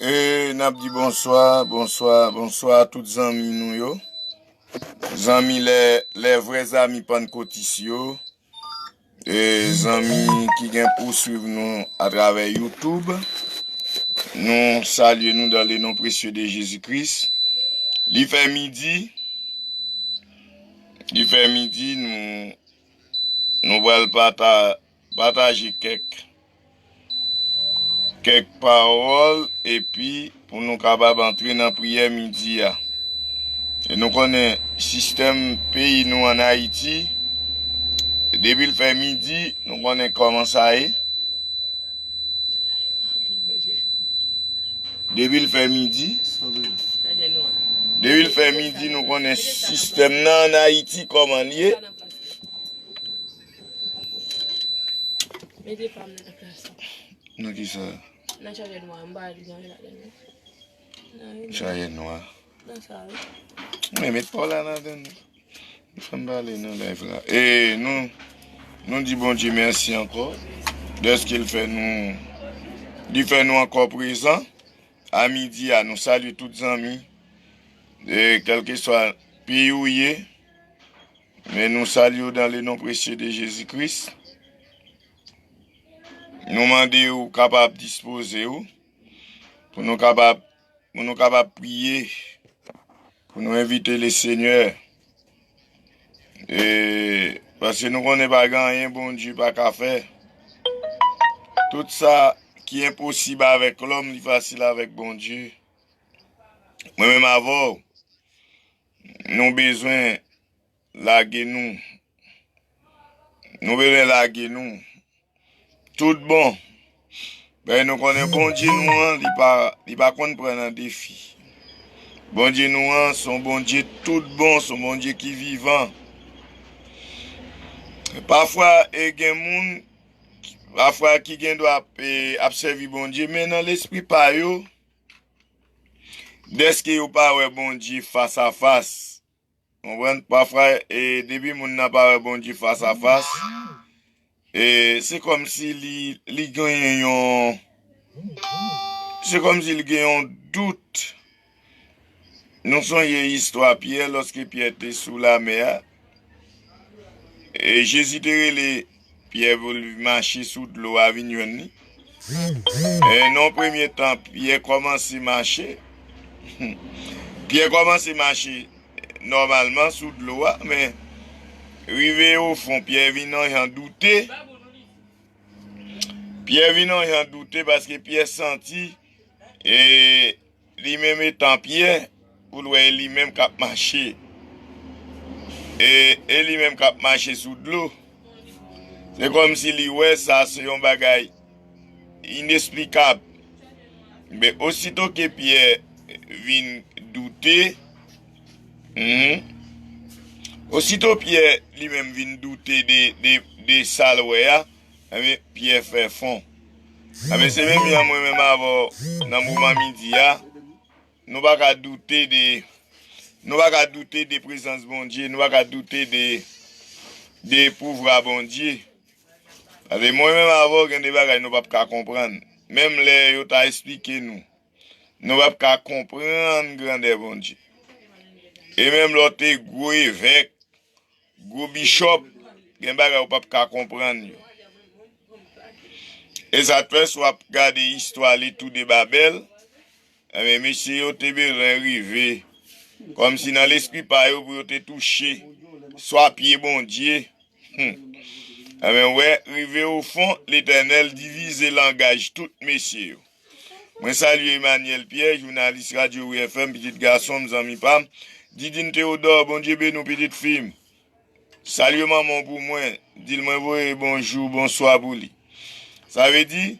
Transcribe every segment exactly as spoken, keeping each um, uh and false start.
E n ap di bonswa, bonswa, bonswa a tout zanmi nou yo. Zanmi, lè, lè vrè zanmi pannkotis yo. E zanmi ki gen pou swiv nou atravè YouTube. Nou salye nou dans le nom précieux de Jésus-Christ. Li fè midi. Li fè midi, nou, nou pral pata-, pataje kèk, kèk pawòl, epi pou nou kapab antre nan priyè midi a. E nou konnen sistèm peyi nou ann Ayiti, depi l fè midi, nou konnen kòman sa ye. Depi l fè midi, depi l fè midi, nou konnen sistèm nan ann Ayiti kòman l ye. Mete pa m nan plas la. Nan ki sa? Nan chajè nwa, m pa di nan ladan non. Nan chajè nwa. Nan sa wi. Men met pa w la ladan non. Fè m pale nan live la. E nou, nou di Bondye mèsi ankò dèske l fè nou, li fè nou ankò prezan. A midi a, nou salye tout zanmi, e kèlkeswa peyi w ye, men nou salye w dans le nom précieux de Jésus-Christ. Nou mande w kapab dispoze w pou nou kapab, pou nou kapab priye, pou nou envite le Senyè. E, paske nou konnen pa gen anyen Bondye pa ka fè. Tout sa ki enposib avèk lòm, li fasil avèk Bondye. Mwen menm avè w, nou bezwen lage nou. Nou bezwen lage nou. Tout bon. Paske nou konnen Bondye nou an, li pa, li pa konn pran nan defi. Bondye nou an, se yon Bondye tout bon, se yon Bondye ki vivan. Pafwa, e gen moun, pafwa ki gen dwa ap, e, ap sèvi Bondye, men nan lespri pa yo, dèske yo pa wè Bondye fas a fas. Konprann? Pafwa, e, depi moun nan pa wè Bondye fas a fas, e, se kòmsi li, li genyen yon, se kòmsi li gen yon dout. Nou sonje istwa Pyè, lòske Pyè te sou lamè a, e, Jezi te rele Pyè pou l mache sou dlo a vin jwenn li. E nan premye tan, Pyè kòmanse mache. Pyè kòmanse mache nòmalman sou dlo a, men rive o fon, Pyè vin yon jan doute. Pyè vin yon jan doute paske Pyè santi, e, li menm etan Pyè, pou l wè e li menm k ap mache. E, e li menm k ap mache sou dlo. Se kòmsi li wè sa se yon bagay inesplikab. Men osito ke Pyè vin doute, mhm, osito Pyè li menm vin doute de, de, de sa l wè a, Ebyen, Pyè fè fon. Ebyen, se menm jan mwen menm avè w nan moman midi a, nou pa ka doute de, nou pa ka doute de prezans Bondye, nou pa ka doute de, de pouvwa Bondye. Paske mwen menm avè w, gen de bagay nou p ap ka konprann. Menm lè yo ta esplike nou, nou p ap ka konprann grandè Bondye. E menm lè w te gwo evèk, gwo bichòp, gen bagay ou p ap ka konprann yo. E sa t fè, si w ap gade istwa Letour de Babel, ebyen, mesye yo te bezwen rive, kòmsi nan lespri pa yo, pou yo te touche swa pye Bondye. Hmm. Ebyen, wè, rive o fon, Letènèl divize langaj tout mesye yo. Mwen salye Emmanuel Pierre, jounalis Radyo Wi F M, pitit gason m, zanmi pa m. Didine Théodore, Bondye beni w, pitit fi m. Salye manman w pou mwen. Di l mwen voye bonjou, bonswa pou li. Sa vle di,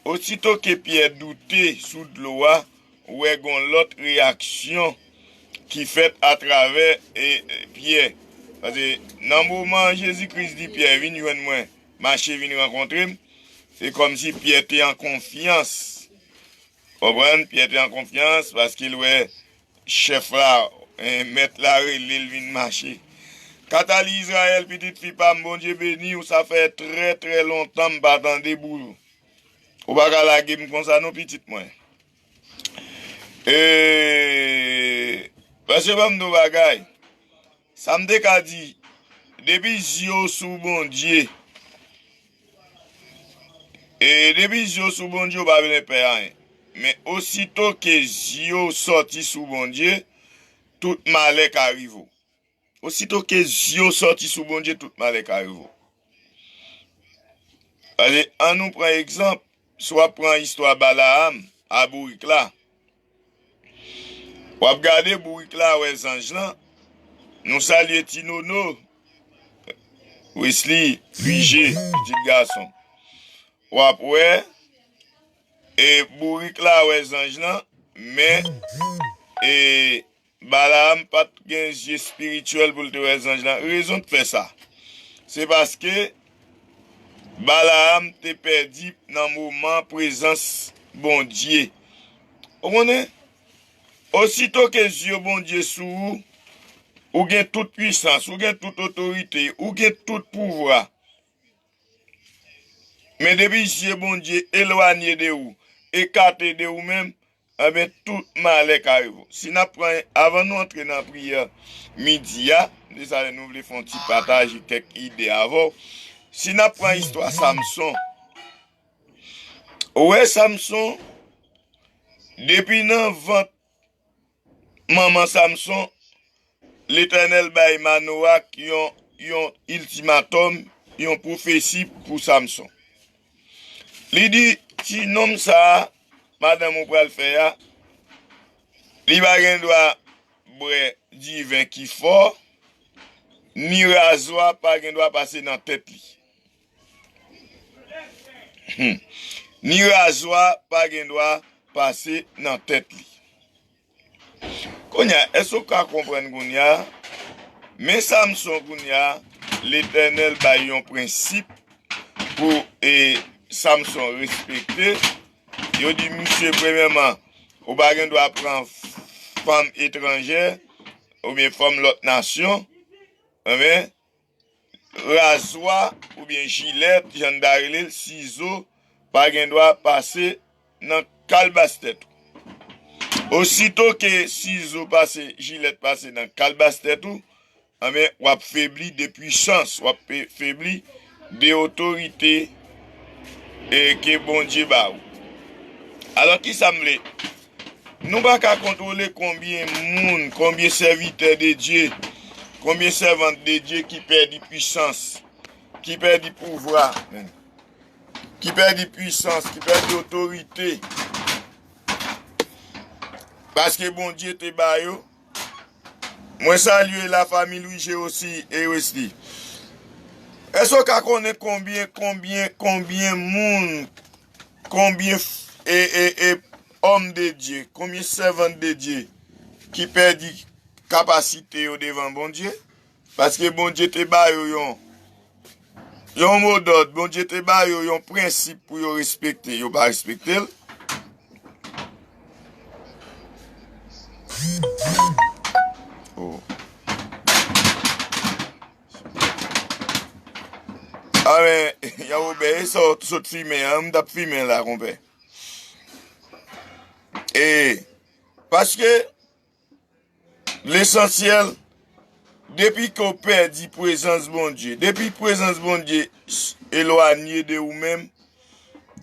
osito ke Pyè doute sou dlo a, ou wè gon lòt reyaksyon ki fèt atravè, e, e, Pyè. Paske nan moman Jezi Kris di Pyè, vin jwenn mwen, mache vin rankontre m, se kòmsi Pyè te an konfyans. Konprann? Pyè te an konfyans paske l wè chèf la, e, mèt la rele l vin mache. Katali Israël, pitit fi pa m, Bondye beni w, sa fè trè, trè lontan m pa tande bri w. Ou pa ka lage m konsa non, pitit mwen. E, paske ban m di w bagay. Sa m te ka di, depi zye w sou Bondye, e depi zye w sou Bondye, w pa bezwen pè anyen. Men osito ke zye w sòti sou Bondye, tout malè ka rive w. Osito ke zye w sòti sou Bondye, tout malè ka rive w. Paske, ann nou pran egzanp, si w ap pran istwa Balaam a bourik la, w ap gade bourik la wè zanj lan, nou salye Ti Nono, Wesley, Louis G, pitit gason. W ap wè, e bourik la wè zanj lan, men, e Balaam pa t gen zye espirityèl pou l te wè zanj lan. Rezon k fè sa, se paske Balaam te pèdi nan moman prezans Bondye. Ou konnen, osito ke zye Bondye sou ou, ou gen tout pwisans, ou gen tout otorite, ou gen tout pouvwa. Men depi zye Bondye elwanye de ou, ekate de ou menm, enben, tout malè ka rive w. Si n ap pran, avan nou antre nan priyè midi a, m te sa nou vle fè yon ti pataje kèk ide avè w. Si n ap pran istwa Samson, ou wè Samson, depi nan vant manman Samson, Letènèl bay Manoak yon, yon iltimatòm, yon pwofesi pou Samson. Li di, ti nonm sa a, madanm ou pral fè a, li pa gen dwa bwè diven ki fò, ni razwa pa gen dwa pase nan tèt li. Hmm. Ni razwa pa gen dwa pase nan tèt li. Kounye a, èske w ka konprann kounye a? Men Samson kounye a, Letènèl bay yon prensip pou, e, Samson respekte. Yo di misye, premyèman, ou pa gen dwa pran fanm etranjè oubyen fanm lòt nasyon. Enben, razwa oubyen jilèt, jan n ta rele l, sizo, pa gen dwa pase nan kalbas tèt ou. Osito ke sizo pase, jilèt pase nan kalbas tèt ou, anben, w ap febli de pwisans, w ap pe-, febli de otorite, e, ke Bondye ba ou. Alò, ki sa m vle? Nou pa ka kontwole konbyen moun, konbyen sèvitè de Dye, konbyen sèvant de Dye ki pèdi pwisans, ki pèdi pouvwa, ki pèdi pwisans, ki pèdi otorite. Paske Bondye te ba yo. Mwen salye lafanmi Louis G osi, e Wesley. Èske w ka konnen konbyen, konbyen, konbyen moun, konbyen f-, e, e, e, òm de Dye, konbyen sèvant de Dye ki pèdi kapasite yo devan Bondye? Paske Bondye te ba yo yon, yon modòd, Bondye te ba yo yon prensip pou yo respekte, yo pa respekte l. Oh. A men, Yan Wobè, e sa w sot fimen an, m t ap fimen la, konpè. E, paske, lesansyèl, depi ke w pèdi prezans Bondye, depi prezans Bondye s-, elwanye de ou menm,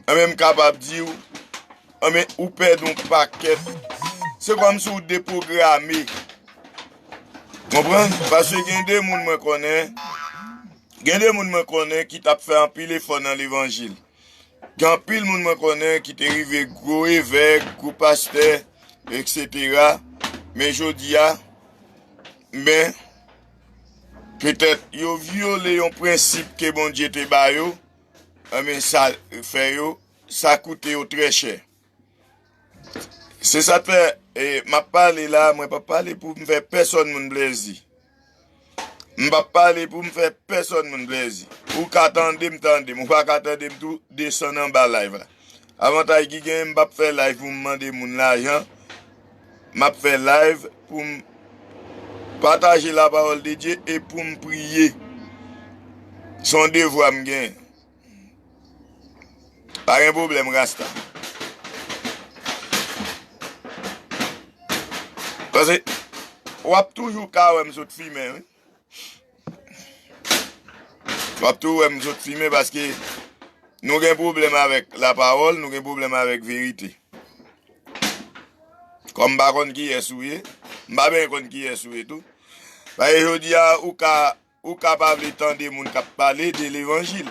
anben, m kapab di w, anben, ou pèdi yon pakèt. Se kòmsi w depwograme. Konprann? Paske gen de moun mwen konnen, gen de moun mwen konnen ki t ap fè anpil efò nan levanjil. Gen anpil moun mwen konnen ki te rive gwo evèk, gwo pastè, etsetera. Men jodi a, men, petèt yo vyole yon prensip ke Bondye te ba yo, anben, sa fè yo, sa koute yo trè chè. Se sa k fè, e, m ap pale la, mwen p ap pale pou m fè pèsòn moun plezi. M p ap pale pou m fè pèsòn moun plezi. Ou ka tande m, tande m. Ou pa ka tande m tou, desann anba live la. Avantaj ki genyen, m p ap fè live pou m mande moun lajan. M ap fè live pou m pataje lapawòl de Dye e pou m priye. Se yon devwa m genyen. Pa gen pwoblèm, Rasta. Paske w ap toujou ka wè m sot fimen, wi. W ap toujou wè m sot fimen paske nou gen pwoblèm avèk lapawòl, nou gen pwoblèm avèk verite. Kòm m pa konn kiyès ou ye, m pa byen konn kiyès ou ye tou. Paske jodi a, ou ka, ou ka pa vle tande moun k ap pale de levanjil.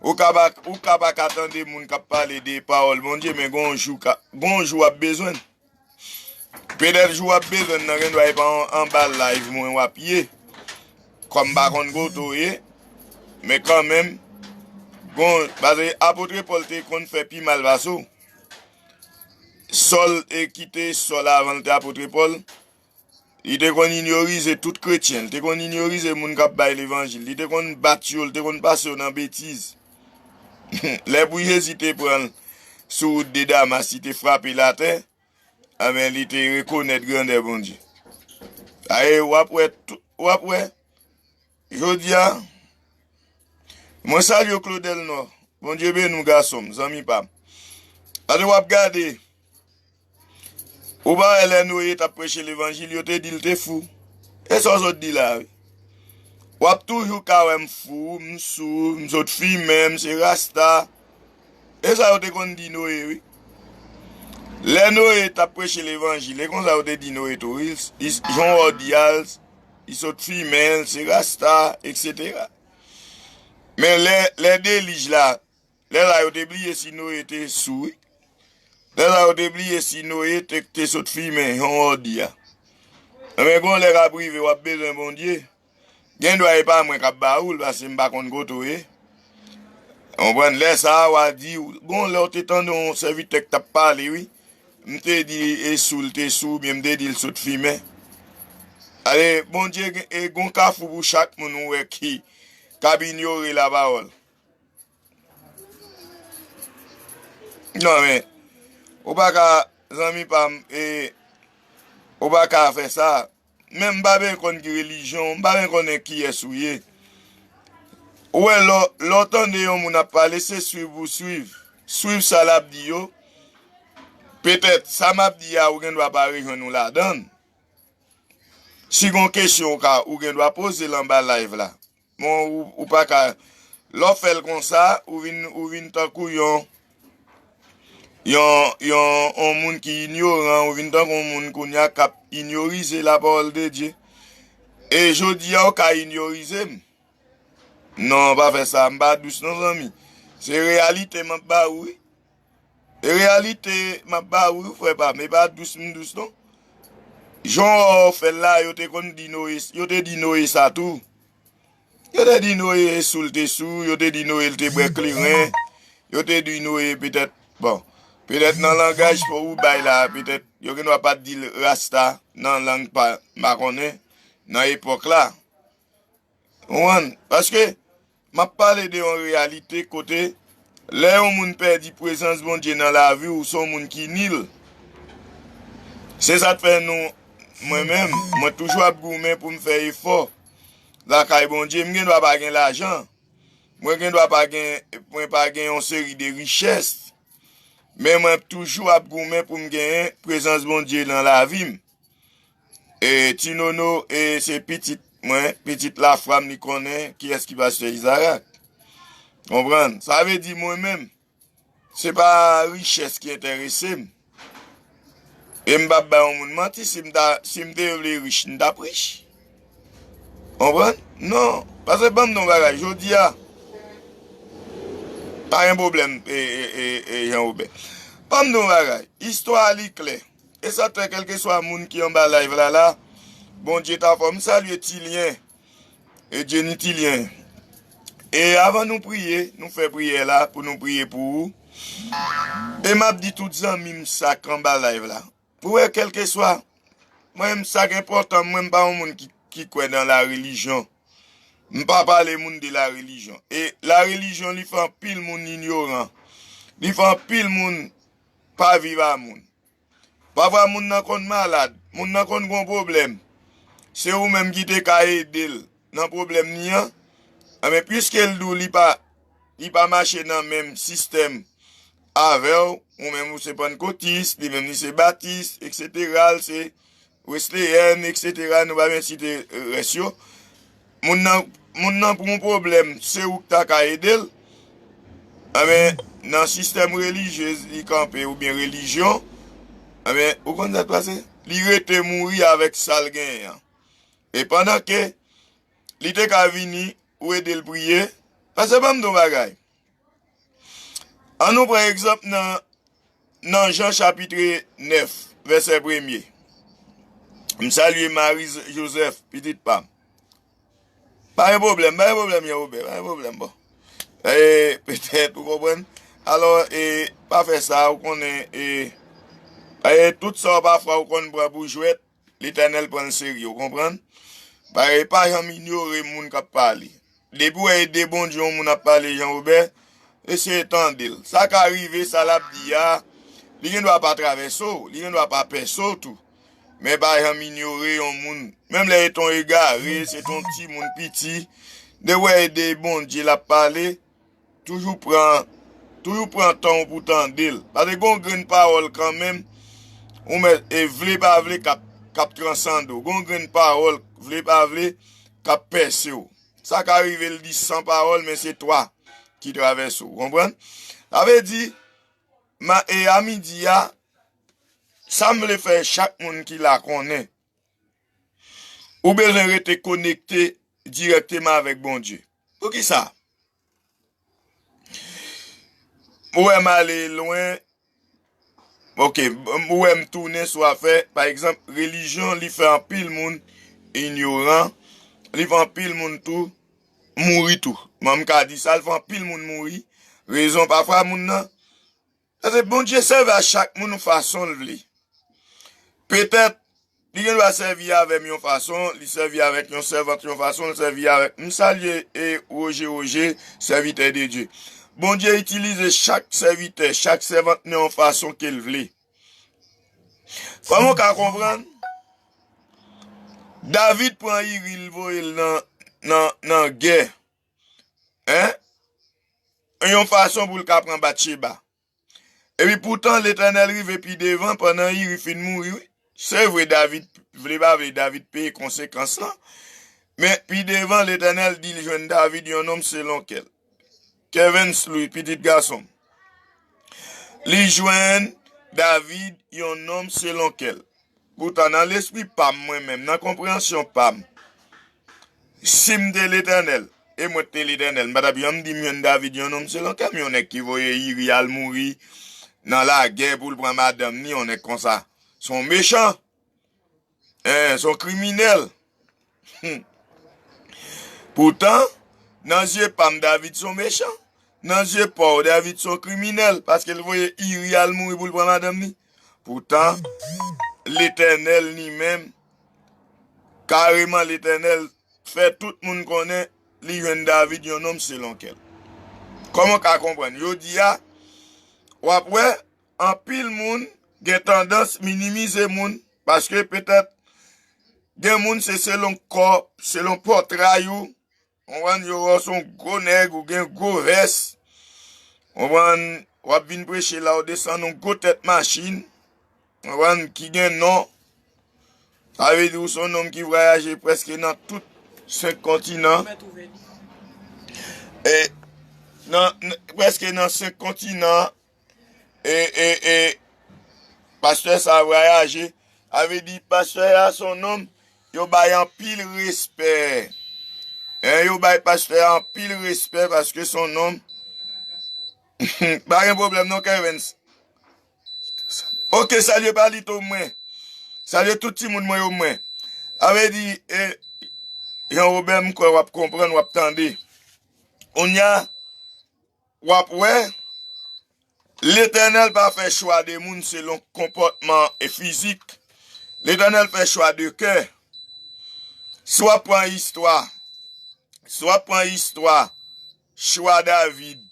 Ou ka pa, ou ka pa ka tande moun k ap pale de pawòl Bondye, men gon jou ka, gon jou w ap bezwen l. Petèt jou w ap bezwen l nan, gendwa e pa an, anba live mwen w ap ye. Kòm m pa konn kote w ye, men kanmenm, gon, paske apot Pòl te konn fè pi mal pase w. Sòl, e ki te Sòl avan l te apot Pòl, li te konn inyorize tout kretyen, li te konn inyorize moun k ap bay levanjil, li te konn bat yo, li te konn pase yo nan betiz. Lè pou Jezi te pran l sou wout de Damas, li te frape l atè, anben, li te rekonèt grandè Bondye. Aye, w ap wè, tou- w ap wè, jodi a, mwen salye w, Claudel Nò. Bondye beni w, gason m, zanmi pa m. Paske w ap gade, ou pa wè lè Noye t ap preche levanjil, yo te di l te fou. E sa w sot di la, wi. W ap toujou ka wè m fou, m sou, m sot fimen, m se rasta. E sa yo te konn di Noye, wi. Lè Noye t ap preche levanjil, e konsa yo te di Noye tou, wi. Li, li, jan w di a, li sot fimen, li se rasta, etsetera. Men lè, lè delij la, lè la yo te bliye si Noye te sou, wi. Lè la yo te bliye si Noye te, te sot fimen, jan w di a. Enben, gon lè k ap rive, w ap bezwen Bondye. Gendwa e pa mwen k ap ba ou l, paske m pa konn kote w ye. Ou konprann? Lè sa a, w a di, gon lè w te tande yon sèvitè k t ap pale, wi. M te di e sou l te sou, oubyen m te di l sot fimen. Ale, Bondye gen, e gon kafou pou chak moun ou wè ki, k ap inyore lapawòl. Non, men, ou pa ka, zanmi pa m, e, ou pa ka fè sa. Men m pa byen konn ki relijyon, m pa byen konnen kiyès ou ye. Ou wè, lè w, lè w tande yon moun ap pale, se swiv ou swiv. Swiv sa l ap di yo. Petèt, sa m ap di a, ou gendwa pa rejwenn ou ladan l. Si gon kesyon ou ka, ou gendwa poze l anba live la. Bon, ou, ou pa ka, lè w fè l konsa, ou vin, ou vin tankou yon, yon, yon, yon moun ki inyoran, ou vin tankou yon moun kounye a k ap inyorize lapawòl de Dye. E jodi a, ou ka inyorize m. Non, pa fè sa, m pa dous non, zanmi. Se reyalite m ap ba ou, wi. E reyalite m ap ba ou, wi, frè pa m, e pa dous m dous non. Jan w fè l la, yo te konn di Noye, yo te di Noye sa tou. Yo te di Noye sou l te sou, yo te di Noye l te bwè kleren, yo te di Noye petèt, bon, petèt nan langaj pou ou bay la, petèt yo gendwa pa t di l rasta nan lang pa, m pa konnen, nan epòk la. Ou konprann? Paske m ap pale de yon reyalite kote lè yon moun pèdi prezans Bondye nan lavi w, ou se yon moun ki nil. Se sa k fè nou, mwen menm, mwen toujou ap goumen pou m fè efò lakay Bondye. M gendwa pa gen lajan, mwen gendwa pa gen, mwen pa gen yon seri de richès, men mwen toujou ap goumen pou m genyen prezans Bondye nan lavi m. E Ti Nono, e se pitit mwen, pitit Lafram, li konnen kiyès ki pastè Izarak. Konprann? Sa vle di mwen menm, se pa richès ki enterese m. E m p ap bay yon moun manti, si m ta, si m te vle rich, m t ap rich. Konprann? Non. Paske ban m di yon bagay, jodi a, pa gen pwoblèm, e, e, e, e, Jean Robert. Ban m di yon bagay, istwa a li klè. E sa t fè kèlkeswa moun ki anba live la la, Bondye ta fò. M salye Tilyen, e Jenny Tilyen. E avan nou priye, nou fè priyè la pou nou priye pou ou. E m ap di tout zanmi m sa k anba live la. Ou wè, kèlkeswa, mwen menm sa k enpòtan, mwen m pa yon moun ki, ki kwè nan la relijyon. M pa pale moun de la relijyon. E la relijyon, li fè anpil moun inyoran. Li fè anpil moun pa viv a moun. Pafwa moun nan konn malad, moun nan konn gon pwoblèm. Se ou menm ki te ka ede l nan pwoblèm li an. Enben, piske l di w li pa, li pa mache nan menm sistèm avè w, ou menm ou se pannkotis, li menm li se batis, etsetera, l se, Wesleyèn, etsetera, nou pa bezwen site rès yo. Moun nan, moun nan pou yon pwoblèm, se ou k ta ka ede l. Enben, nan sistèm relijyez li kanpe oubyen relijyon, enben, ou konn sa k pase? Li rete mouri avèk sa l genyen an. E pandan ke li te ka vini, ou ede l priye. Pase ban m yon bagay. An nou pran egzanp nan, nan Jan chapit nèf, vèsè premye. M salye Mari Jozèf, pitit pa m. Pa gen pwoblèm, pa gen pwoblèm, Jan Wobè, pa gen pwoblèm, bon. E, petèt, ou konprann? Alò, e, pa fè sa, ou konnen, e, e, tout sa w pafwa ou konn pran pou jwèt, Letènèl pran l serye, ou konprann? Paske pa janm inyore moun k ap pale. Depi w wè e de Bondye yon moun ap pale, Jan Wobè, eseye tande l. Sa ka rive, sa l ap di a, li gen dwa pa travèse w, li gen dwa pa pèse w tou. Men pa janm inyore yon moun. Menm lè e t on egare, se t on timoun piti, depi w wè e de Bondye l ap pale, toujou pran, toujou pran tan w pou tande l. Paske gon grenn pawòl kanmenm, ou mèt, e vle pa vle, k ap, k ap transande w. Gon grenn pawòl, vle pa vle, k ap pèse w. Sa ka rive l di san pawòl, men se twa ki travèse w. Konprann? Sa vle di, ma, e a midi a, sa m vle fè chak moun ki la konnen, ou bezwen rete konekte dirèkteman avèk Bondye. Poukisa? Ou wè m ale lwen. Ok, ou wè m tounen sou afè, pa egzanp, relijyon, li fè anpil moun inyoran, li fè anpil moun tou mouri tou. Mwen, m ka di sa, li fè anpil moun mouri. Rezon, pafwa, moun nan, paske Bondye sèvi a chak moun fason l vle. Petèt, li gen dwa sèvi avè m yon fason, li sèvi avèk yon sèvant yon fason, li sèvi avèk, m salye, e, Woje, Woje, sèvitè de Dye. Bondye itilize chak sèvitè, chak sèvant nan yon fason ke l vle. Kòman w ka konprann? David pran Iri, l voye l nan, nan, nan gè. Hein? Yon fason pou l ka pran Batcheba. Epi poutan, Letènèl rive pi devan pandan Iri fin mouri, wi. Se vre, David, vle pa vle, David peye konsekans lan. Men pi devan, Letènèl di l jwenn David yon nonm selon kè l. Kevens Louis, pitit gason m. Li jwenn David yon nonm selon kè l. Poutan, nan lespri pa m, mwen menm, nan konpreyansyon pa m, si m te Letènèl, e mwen te Letènèl, m pa t ap janm di m jwenn David yon nonm selon kè m, yon nèg ki voye Iri al mouri nan lagè pou l pran madanm ni, yon nèg konsa. Se yon mechan. Hein, se yon kriminèl. Poutan, nan zye pa m, David se yon mechan. Nan zye pa w, David se yon kriminèl, paske l voye Iri al mouri pou l pran madanm ni. Poutan, Letènèl li menm, kareman Letènèl fè tout moun konnen li jwenn David yon nonm selon kè l. Kòman w ka konprann? Jodi a, w ap wè, anpil moun gen tandans minimize moun, paske petèt gen moun se selon kò, selon pòtray ou, konprann, yo wè w se yon gwo nèg, ou gen gwo vès, konprann, w ap vin preche la, w desann yon gwo tèt machin, konprann, ki gen non. Sa vle di ou se yon nonm ki vwayaje prèske nan tout senk kontinan. E nan, n-, prèske nan senk kontinan, e, e, e, pastè sa vwayaje. Sa vle di pastè a se yon nonm yo bay anpil respè. Hein, yo bay pastè a anpil respè paske se yon nonm. Pa gen pwoblèm non, Kevens. Ok, salye Palito mwen. Salye tout timoun mwen yo mwen. Sa vle di, e, Jan Wobè, m kwè w ap konprann, w ap tande. Kounye a, w ap wè, Letènèl pa fè chwa de moun selon konpòtman e fizik. Letènèl fè chwa de kè. Si w ap pran istwa, si w ap pran istwa chwa David,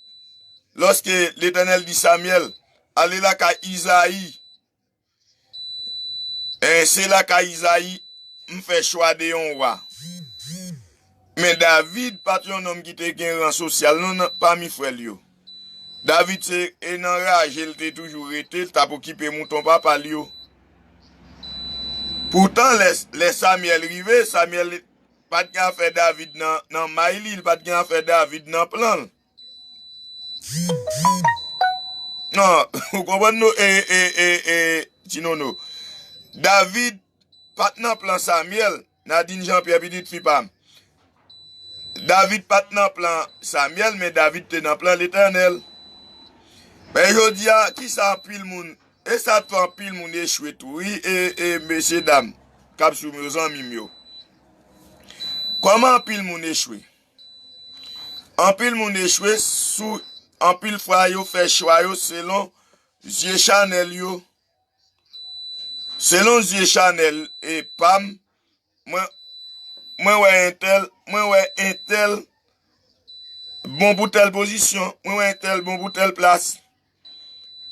lòske Letènèl di Samyèl, "Ale lakay Izayi," E se lakay Izayi, m fè chwa de yon wa. Men David pa t yon nonm ki te gen ran sosyal non nan, pami frè l yo. David se e nan raje l te toujou rete, l t ap okipe mouton papa l yo. Poutan, lè, lè Samyèl rive, Samyèl pa t gen afè David nan, nan may li, li pa t gen afè David nan plan l. Non, ou konprann nou, e, e, e, e, ti nono. David pa t nan plan Samyèl, Nadine Jean-Pierre, pitit fi pa m. David pa t nan plan Samyèl, men David te nan plan Letènèl. Men jodi a, kisa anpil moun, e sa t fè anpil moun echwe tou, wi, e, e, mesye dam, k ap swiv m yo, zanmi m yo. Kòman anpil moun echwe? Anpil moun echwe sou, anpil fwa yo fè chwa yo selon zye chanèl yo. Selon zye chanèl e pa m, mwen, mwen wè entèl, mwen wè entèl bon pou tèl pozisyon, mwen wè entèl bon pou tèl plas.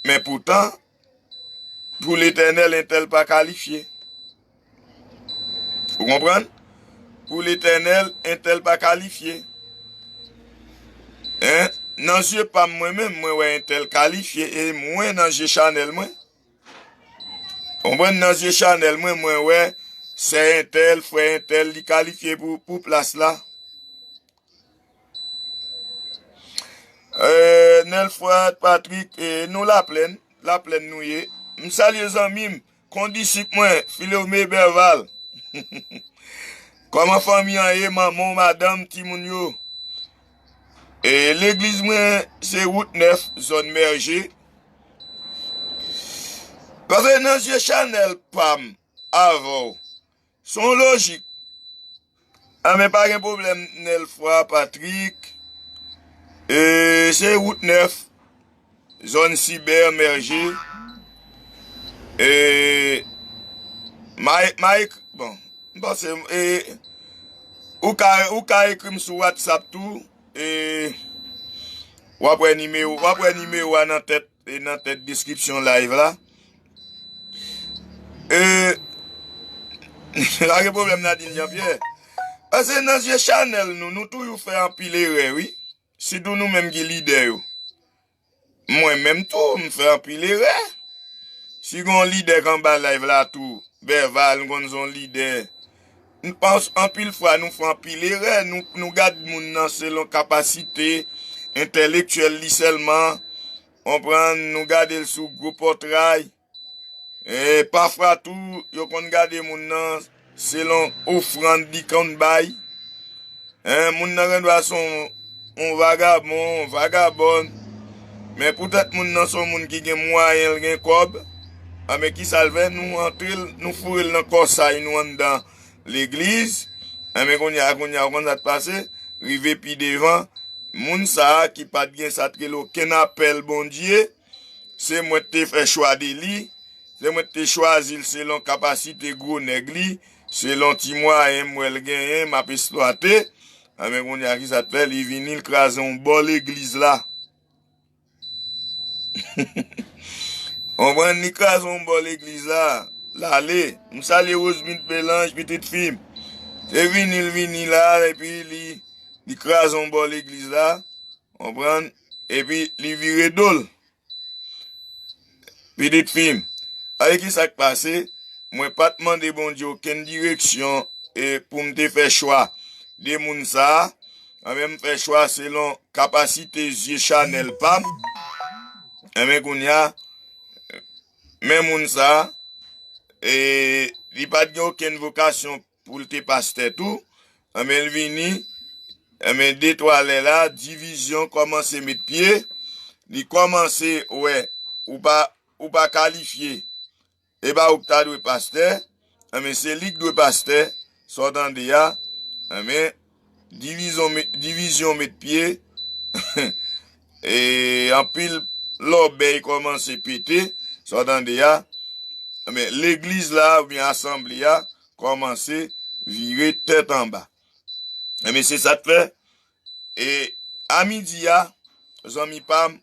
Men poutan, pou Letènèl, entèl pa kalifye. Ou konprann? Pou Letènèl, entèl pa kalifye. Hein? Nan zye pa m mwen menm, mwen wè entèl kalifye, e mwen nan zye chanèl mwen. Konprann, nan zye chanèl mwen, mwen wè sè entèl, frè entèl, li kalifye pou, pou plas la. Euh, Nelfrat Patrick, e nou Laplèn, Laplèn nou ye. M salye zanmi m, kondisip mwen, Filome Berval. Kòman fanmi an ye, manman w, madanm, timoun yo? E legliz mwen, se wout nèf, zòn Mèje. Paske nan zye chanèl pa m avè w, se yon lojik. A, men pa gen pwoblèm, Nelfwa Patrick. E, se wout nèf, zòn Sibè, Mèje. E, Mike, Mike, bon, m panse, e, ou ka, ou ka ekri m sou WhatsApp tou. E, w ap wè nimewo, w ap wè nimewo a nan tèt, e nan tèt deskripsyon live la. E, pa gen pwoblèm, Nadine Jean-Pierre. Paske nan zye chanèl nou, nou toujou fè anpil erè, wi. Sitou nou menm ki lidè yo. Mwen menm tou, m fè anpil erè. Si gen yon lidè k anba live la tou, Bèval, m konn se yon lidè. M panse anpil fwa nou fè anpil erè, nou, nou gad moun nan selon kapasite entèlektyèl li sèlman. Konprann, nou gade l sou gwo pòtray. E pafwa tou, yo konn gade moun nan selon ofrann li konn bay. Hein, moun nan gendwa se yon, yon vagabon, yon vagabòn. Men poutèt moun nan se yon moun ki gen mwayen, l gen kòb, anben kisa l fè? Nou antre l, nou foure l nan kòsay nou anndan legliz. Anben kounye a, kounye a, ou konn sa k pase? Rive pi devan, moun sa a ki pa t gen sa t rele okenn apèl Bondye, se mwen k te fè chwa de li, se mwen k te chwazi l selon kapasite gwo nèg li, selon ti mwayen m wè l genyen, m ap esplwate. Anben kounye a, kisa l fè? Li vini, l kraze yon bò legliz la. Konprann, li kraze yon bò legliz la, l ale. M salye Rosemond Belange, pitit fi m. Se vini l vini la, epi li, li kraze yon bò legliz la. Konprann? Epi li vire do l. Pitit fi m, gade kisa k pase. Mwen pa t mande Bondye okenn direksyon e pou m te fè chwa de moun sa a. Anben, m fè chwa selon kapasite zye chanèl pa m. Anben, kounye a, men moun sa a, e, li pa t gen okenn vokasyon pou l te pastè tou. Anben, l vini, anben, de twa lè la, divizyon kòmanse met pye. Li kòmanse wè ou pa, ou pa kalifye. E pa ou k ta dwe pastè, anben, se li k dwe pastè, sa w tande a. Anben, divizyon met, divizyon met pye. E anpil lòbèy kòmanse pete, sa w tande a. Anben, legliz la oubyen asanble a kòmanse vire tèt anba. Anben, se sa k fè, e a midi a, zanmi pa m,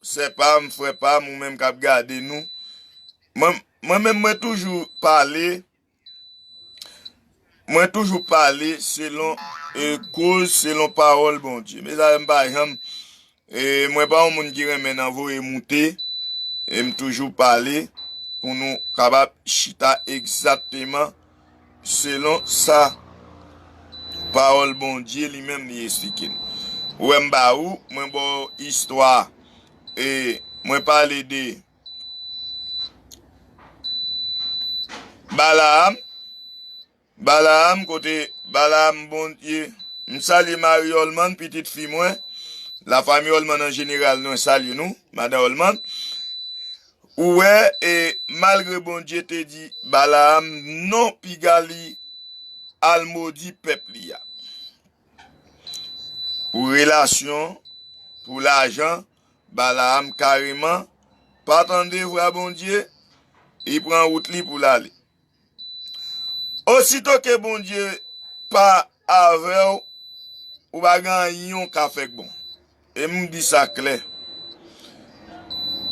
sè pa m, frè pa m, ou menm k ap gade nou, mwen, mwen menm, mwen toujou pale, mwen toujou pale selon, e, koz, selon pawòl Bondye. Mezanmi, m pa janm, e, mwen pa yon moun ki renmen nan voye moute, e m toujou pale, pou nou kapab chita egzakteman selon sa pawòl Bondye li menm li esplike n. Ou wè m ba ou, mwen ba w istwa, e mwen pale de Balaam, Balaam, kote Balaam Bondye, m salye Mari Holman, pitit fi mwen, lafanmi Holman an jeneral, nou salye nou, madan Holman. Ou wè, e malgre Bondye te di Balaam non piga li al modi pèp li a. Pou relasyon, pou lajan, Balaam kareman pa tande vwa Bondye, li pran wout li pou l ale. Osito ke Bondye pa avè w, ou pa gen anyen w ka fè k bon. E m di sa klè.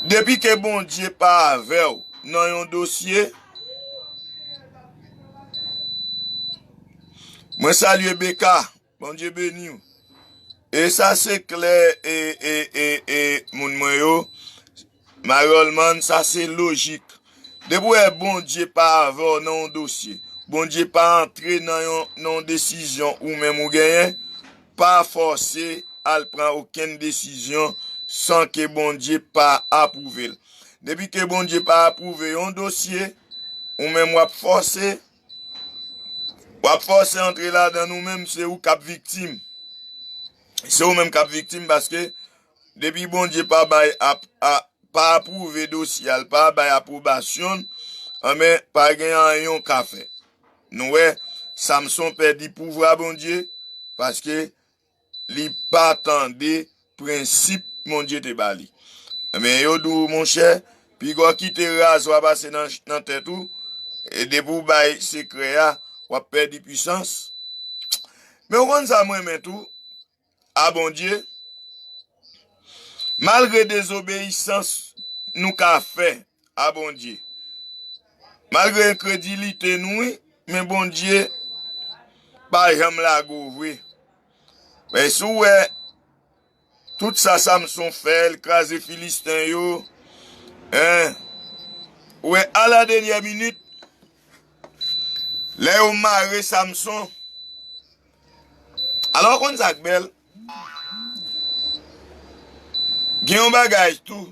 Depi ke Bondye pa avè w nan yon dosye, mwen salye Beka, Bondye beni w. E sa se klè, e, e, e, e, moun mwen yo, Mari Holman, sa se lojik. Depi w wè Bondye pa avè w nan yon dosye, Bondye pa antre nan yon, nan yon desizyon ou menm ou genyen, pa fòse al pran okenn desizyon san ke Bondye pa apwouve l. Depi ke Bondye pa apwouve yon dosye, ou menm w ap fòse, w ap fòse antre ladan l, ou menm se ou k ap viktim. Se ou menm k ap viktim paske depi Bondye pa bay ap, a, pa apwouve dosye a, l pa bay apwobasyon l, anben, pa gen anyen w ka fè. Nou wè, Samson pèdi pouvwa Bondye paske li pa tande prensip Bondye te ba li. Anben, yo di w, monchè, piga w kite razwa pase nan, nan tèt ou, e depi w bay sekrè a, w ap pèdi pwisans. Men w konn sa m renmen tou, a Bondye, malgre dezobeyisans nou ka fè a Bondye, malgre enkredilite nou, wi, men Bondye pa janm lage w vre. Men si w wè tout sa Samson fè, l kraze Filisten yo, en, ou wè, a la dènyè minit, lè yo mare Samson, alò, w konn sa k bèl? Gen yon bagay tou,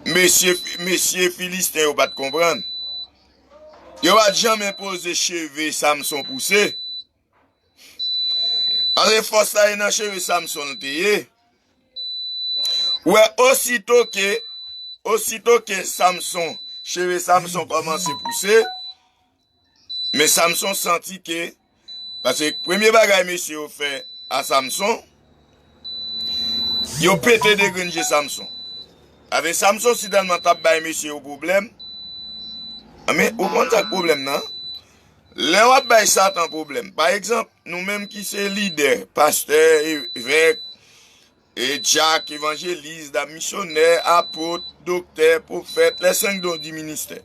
mesye, mesye Filisten yo pa t konprann. Yo pa t janm poze cheve Samson pouse. Paske fòs la e nan cheve Samson l te ye. Ou wè, osito ke, osito ke Samson, cheve Samson kòmanse pouse, men Samson santi ke, paske premye bagay mesye yo fè a Samson, yo pete de grenn je Samson. Avè Samson sitèlman t ap bay mesye yo pwoblèm. Men, ou konn sa k pwoblèm nan? Lè w ap bay Satan pwoblèm, pa egzanp, nou menm ki se lidè, pastè, evèk, e dyak, evanjelis, dam misyonè, apot, doktè, pwofèt, les cinq dons du ministère.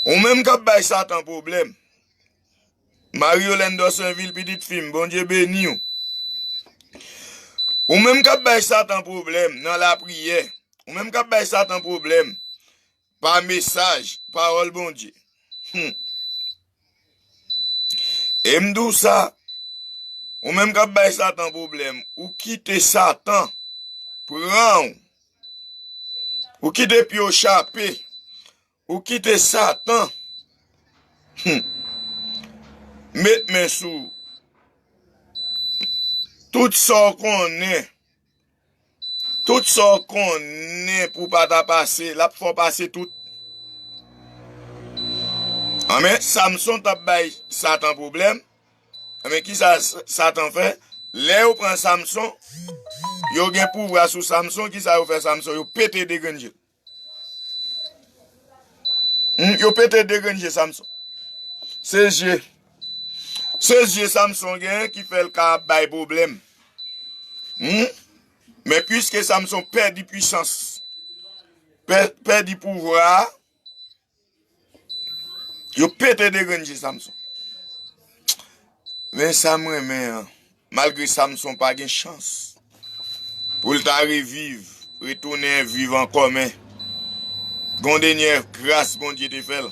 Ou menm k ap bay Satan pwoblèm. Marie Yolène Dorsainville, pitit fi m, Bondye beni w. Ou menm k ap bay Satan pwoblèm nan lapriyè. Ou menm k ap bay Satan pwoblèm pa mesaj, pawòl Bondye. Hmm. E m di w sa, ou menm k ap bay Satan pwoblèm, ou kite Satan pran w. Ou kite pye w chape. Ou kite Satan, hmm, met men sou w. Tout sa w konnen, tout sa w konnen pou w pa ta pase, l ap fè w pase tout. Anben, Samson t ap bay Satan pwoblèm. Anben, kisa S-, Satan fè? Lè yo pran Samson, yo gen pouvwa sou Samson, kisa yo fè Samson? Yo pete de grenn je l. Hmm, yo pete de grenn je Samson. Se je. Se je Samson genyen ki fè l ka bay pwoblèm. Hmm? Men piske Samson pèdi pwisans, pè-, pèdi pouvwa a, yo pete de grenn je Samson. Men sa m renmen an, malgre Samson pa gen chans pou l ta reviv, retounen viv ankò, men Gon dènyè gras Bondye te fè l.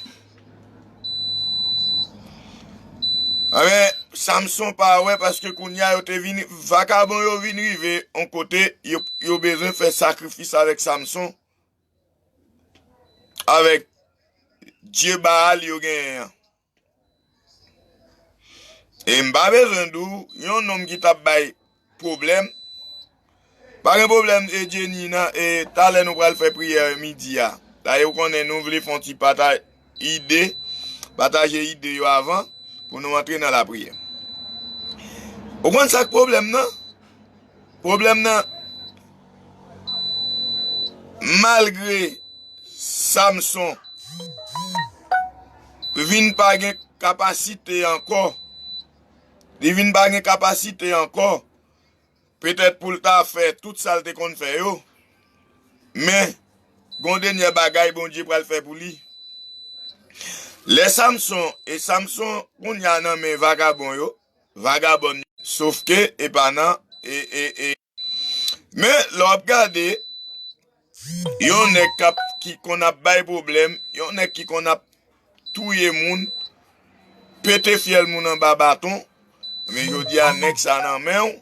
Anben, Samson pa wè, paske kounye a yo te vin, vakabon yo vin rive yon kote, yo, yo bezwen fè sakrifis avèk Samson, avèk dye Baal yo genyen an. E m pa bezwen di w, yon nonm ki t ap bay pwoblèm. Pa gen pwoblèm, e Jenny, nan, e talè nou pral fè priyè midi a. Dayè, ou konnen nou vle fè yon ti pata-, ide, pataje ide yo avan pou nou antre nan lapriyè. Ou konn sa k pwoblèm nan? Pwoblèm nan, malgre Samson vin pa gen kapasite ankò. Li vin pa gen kapasite ankò. Petèt pou l ta fè tout sa l te konn fè yo. Men, gon dènyè bagay Bondye pral fè pou li. Lè Samson, e Samson kounye a nan men vagabon yo, vagabòn yo. Sofke, e pa nan, e, e, e, Men, lè w ap gade, yon nèg k ap, ki konn ap bay pwoblèm, yon nèg ki konn ap touye moun, pete fyèl moun anba baton, men jodi a, nèg sa nan men w,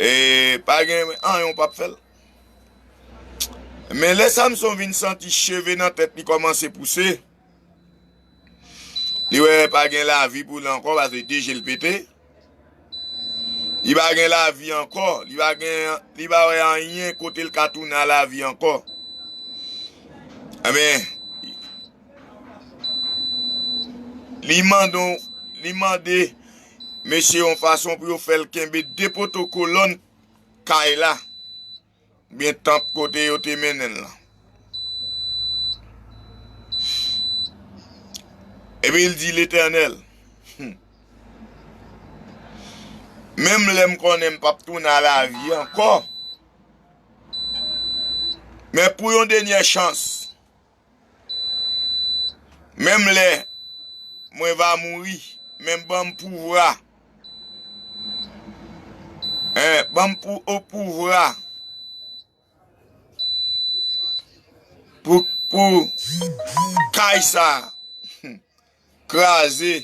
e pa gen anyen w p ap fè l. Men lè Samson vin santi cheve nan tèt li kòmanse pouse, li wè pa gen lavi pou li ankò, paske de je l pete. Li pa gen lavi ankò. Li pa gen, li pa wè anyen kote l ka tounen a lavi ankò. Enben, li mande, li mande mesye yon fason pou yo fè l kenbe de poto kolòn kay la, oubyen tanp kote yo te mennen l lan. Epi l di, Letènèl, hmm, menm lè m konnen m p ap tounen a lavi ankò, men pou yon dènyè chans, menm lè mwen va mouri, men ban m pouvwa. Hein, ban m pou, o pouvwa pou, pou kay sa kraze,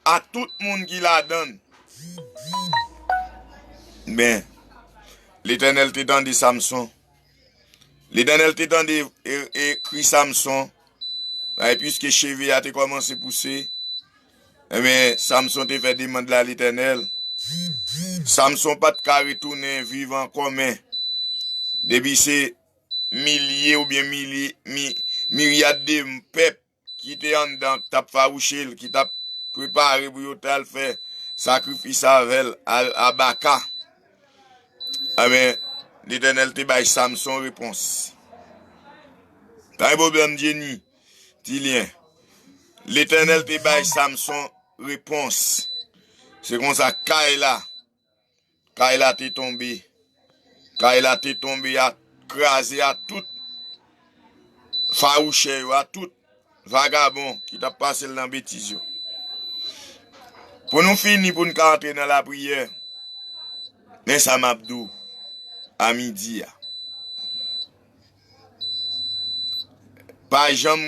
a tout moun ki ladan l. Men, Letènèl te tande Samson. Letènèl te tande, e, e, kri Samson. E piske cheve a te kòmanse pouse, enben, Samson te fè demann la Letènèl. Samson pa t ka retounen viv ankò, men depi se milye oubyen milye, mi-, miryad de pèp ki te anndan, k t ap fawouche l, ki t ap prepare pou yo t al fè sakrifis avè l a, a Baka. Enben, Letènèl te bay Samson repons. Pa gen pwoblèm, Jenny, Tilyen. Letènèl te bay Samson repons. Se konsa, kay la, Kay la te tonbe. Kay la te tonbe, a kraze a tout fawouchè yo, a tout vagabon ki t ap pase l nan betiz yo. Pou nou fini, pou n ka antre nan lapriyè, men sa m ap di w a midi a. Pa janm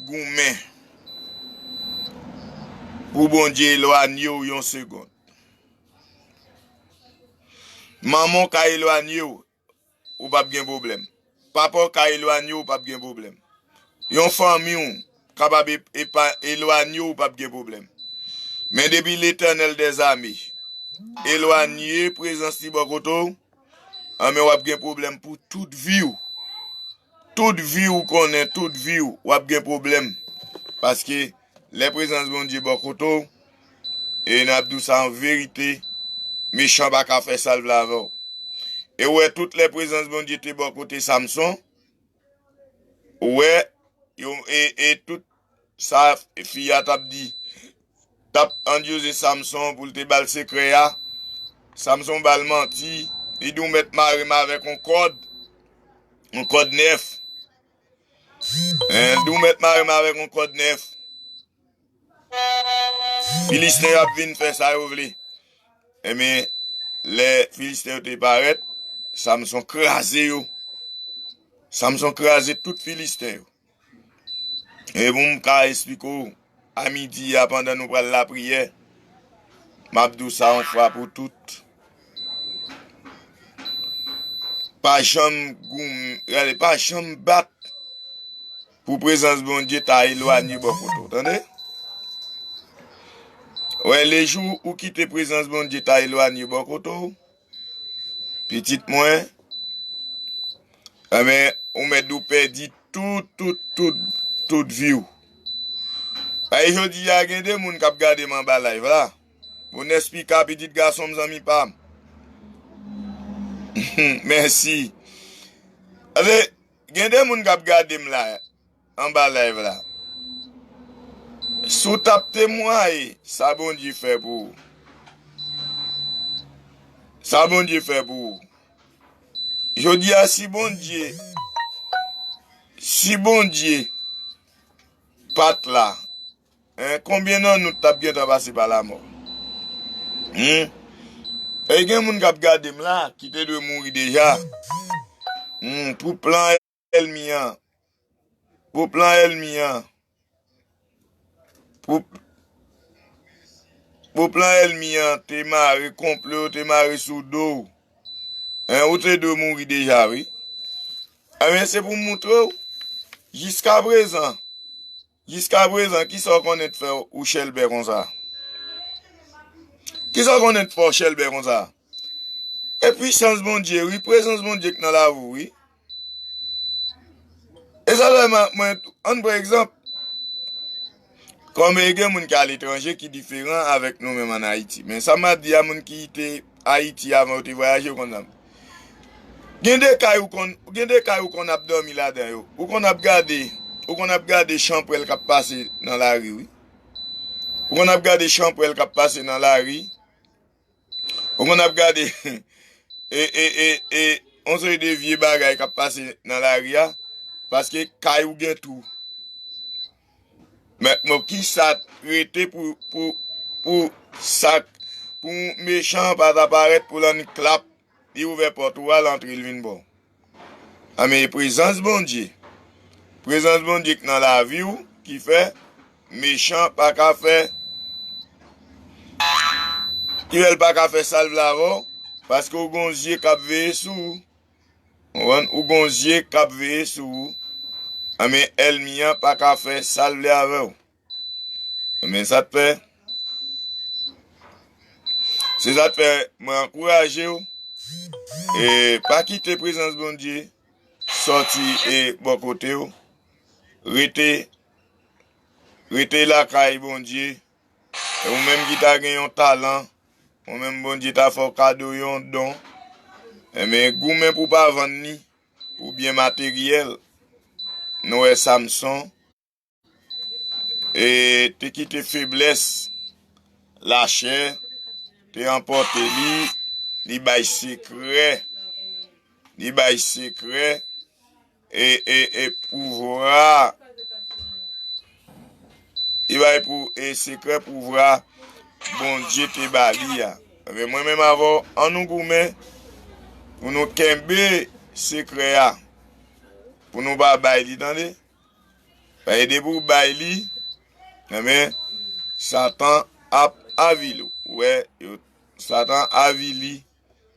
goumen pou Bondye elwanye w yon segonn. Manman w ka elwanye w, ou p ap gen pwoblèm. Papa w ka elwanye w, ou p ap gen pwoblèm. Yon fanmi w kapab e-, epa-, elwanye w, ou p ap gen pwoblèm. Men depi Letènèl dèzame elwanye prezans li bò kote w, anben w ap gen pwoblèm pou tout vi w. Tout vi w konnen, tout vi w, w ap gen pwoblèm. Paske lè prezans Bondye bò kote w, e n ap di w sa an verite, mechan pa ka fè sa l vle avè w. E w wè, tout lè prezans Bondye te bò kote Samson, ou wè, yo, e, e tout sa fi a t ap di, t ap andyoze Samson pou l te ba l sekrè a. Samson ba l manti, li di w mèt mare m avèk yon kòd, yon kòd nèf. Hein, li di w mèt mare m avèk yon kòd nèf. Filisten yo ap vin fè sa yo vle. Enben, lè Filisten yo te parèt, Samson kraze yo. Samson kraze tout Filisten yo. E pou m ka esplike w, a midi a, pandan nou pral lapriyè, m ap di w sa yon fwa pou tout. Pa janm goum, gade, pa janm bat pou prezans Bondye ta elwanye bò kote w, tande? Wè, lejou ou kite prezans Bondye ta elwanye bò kote w, pitit mwen, enben, ou mèt di w pèdi tout, tout, tout, tout vi w. Ay, jodi a, gen de moun k ap gade m anba live la. Bonèspika, pitit gason m, zanmi pa m. Mèsi. Ase, gen de moun k ap gade m la, anba live la. Si w t ap temwaye sa Bondye fè pou ou. Sa Bondye fè pou ou. Jodi a, si Bondye, si Bondye pa t la, en, konbyen nan nou t ap gentan pase pa lamò? Hmm? E gen moun k ap gade m la, ki te dwe mouri deja. Hmm, pou plan ènmi an. Pou plan ènmi an. Pou, pou plan ènmi an te mare, konplo yo te mare sou do w. En, ou te dwe mouri deja, wi. Ebyen, se pou m moutre w. Jiska prezan, jiska prezan, kisa w konnen t fè w chèlbè konsa? Kisa w konnen t fè w chèlbè konsa? E pwisans Bondye, wi, prezans Bondye k nan lavi w, wi. E sa fè mwen, mwen, ann pran egzanp. Kòm e gen moun ki aletranje ki diferan avèk nou menm ann Ayiti. Men sa m ap di a moun ki te Ayiti avan yo te vwayaje, yo konn sa m. Gen de kay ou konn, gen de kay ou konn ap dòmi ladan yo. Ou konn ap gade, ou konn ap gade chanpwèl k ap pase nan lari, wi. Ou konn ap gade chanpwèl k ap pase nan lari. Ou konn ap gade e, e, e, e, yon seri de vye bagay k ap pase nan lari a, paske kay ou gen tou. Men, men kisa t rete pou, pou, pou sa, pou mechan an pa ta parèt pou l annik klap, li ouvè pòt ou a, l antre, l vin ba w. Anben, e prezans Bondye. Prezans Bondye k nan lavi w, ki fè mechan pa ka fè, ki fè l pa ka fè sa l vle avè w, paske w gon zye k ap veye sou ou. Ou konprann? Ou gon zye k ap veye sou ou. Anben, ènmi an pa ka fè sa l vle avè w. Anben, sa t fè, se sa t fè mwen ankouraje w. E pa kite prezans Bondye sòti e bò kote w. Rete, rete lakay Bondye. E ou menm ki ta gen yon talan, ou menm Bondye ta fè w kado yon don. Enben, goumen pou w pa vann li pou byen materyèl. Nou wè Samson, e te kite feblès lachè te anpòte li, li bay sekrè, li bay sekrè, e, e, e pouvwa, li bay pou, e sekrè pouvwa Bondye te ba li a. Ebyen, mwen menm avè w, ann nou goumen pou nou kenbe sekrè a, pou nou pa bay li, tande? Paske depi w bay li, enben, Satan ap avili w. Ou wè, yo, Satan avili,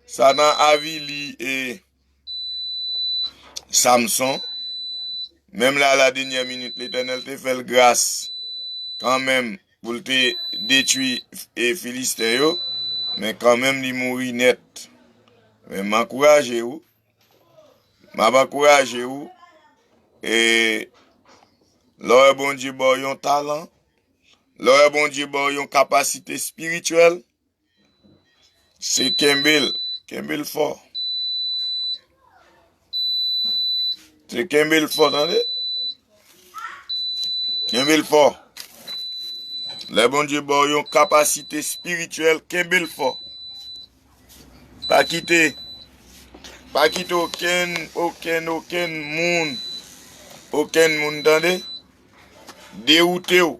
Satan avili, e, Samson. Menm la, a la dènyè minit, Letènèl te fè l gras kanmenm pou l te detwi, e, Filisten yo, men kanmenm li mouri nèt. Men m ankouraje w, m ap ankouraje w, e lè w wè Bondye ba w yon talan, lè w wè Bondye ba w yon kapasite espirityèl, se kenbe l, kenbe l fò. Se kenbe l fò, tande? Kenbe l fò. Lè Bondye ba w yon kapasite espirityèl, kenbe l fò. Pa kite, pa kite okenn, okenn, okenn moun, okenn moun, tande, dewoute w.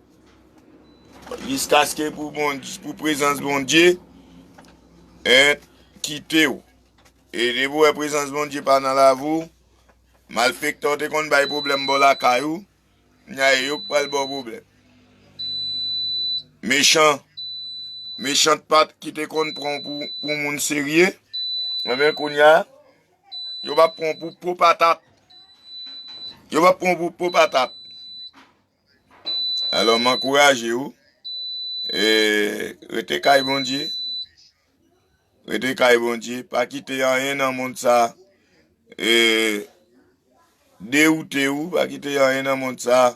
Jiskaske pou Bondye, pou prezans Bondye, en, kite w. E depi w wè prezans Bondye pa nan lavi w, Malfektè w te konn bay pwoblèm bò lakay ou, kounya e yo k pral ba w pwoblèm. Mechan, mechan pat ki te konn pran w pou, pou moun serye, enben kounya, yo p ap pran w pou po patat. Yo p ap pran w pou po patat. Alò, m ankouraje w, e, rete kay Bondye. Rete kay Bondye. Pa kite anyen nan mond sa, e, dewoute w. Pa kite anyen nan mond sa,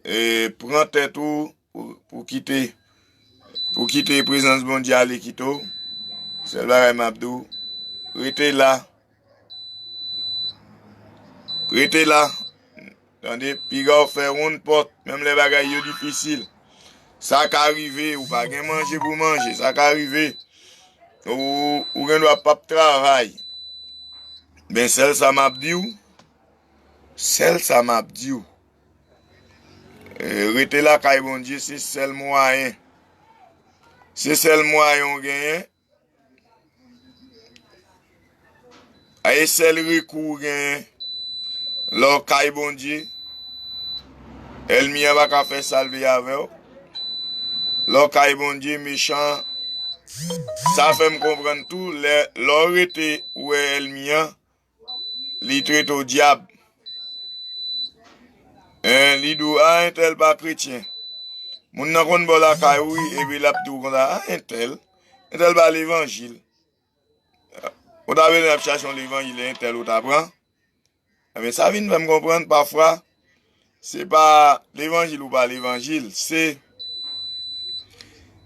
e, pran tèt ou pou, pou kite, pou kite prezans Bondye ale kite w. Sèl bagay m ap di w, rete la. Rete la. Tande, piga w fè wonn pòt, menm lè bagay yo difisil. Sa ka rive, ou pa gen manje pou manje, sa ka rive. Ou, ou gen dwa p ap travay. Men sèl sa m ap di w, sèl sa m ap di w, e, rete lakay Bondye, se sèl mwayen. Se sèl mwayen w genyen. A, e sèl rekou w genyen, lè w kay Bondye, ènmi an pa ka fè sa l vle avè w. Lè w kay Bondye, mechan an, sa fè m konprann tou, lè, lè w rete, ou wè ènmi an, li trete w dyab. En, li di w, a, entèl pa kretyen. Moun nan konn ba w lakay ou, wi, epi l ap di w konsa, a, entèl, entèl pa levanjil. Ou ta bezwen ap chache yon levanjil, entèl ou ta pran. Enben, sa vin fè m konprann, pafwa, se pa levanjil ou pa levanjil, se,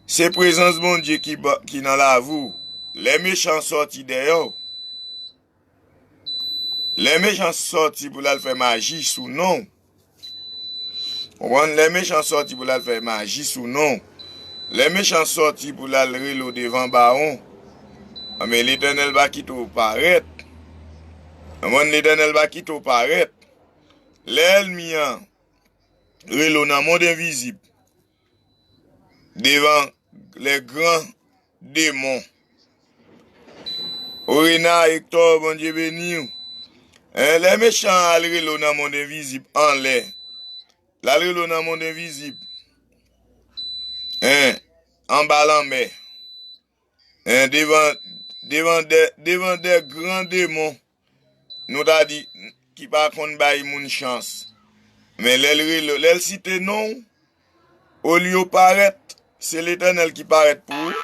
se prezans Bondye ki ba, ki nan lavi w. Lè mechan sòti dèyè w, lè mechan sòti pou l al fè maji sou non w, konprann? Lè mechan sòti pou l al fè maji sou non w, lè mechan sòti pou l al rele w devan bawon, enben, Letènèl va kite w parèt. Konprann? Letènèl va kite w parèt. Lè ènmi an rele w nan mond envizib, devan lè gran demon. Orena, Hector, Bondye beni w. En, lè mechan an al rele w nan mond envizib anlè, l al rele w nan mond envizib, en, anba lanmè, en, devan, devan de, devan de gran demon, nou ta di, ki pa konn bay moun chans. Men lè l rele, lè l site non w, olye w parèt, se Letènèl ki parèt pou ou.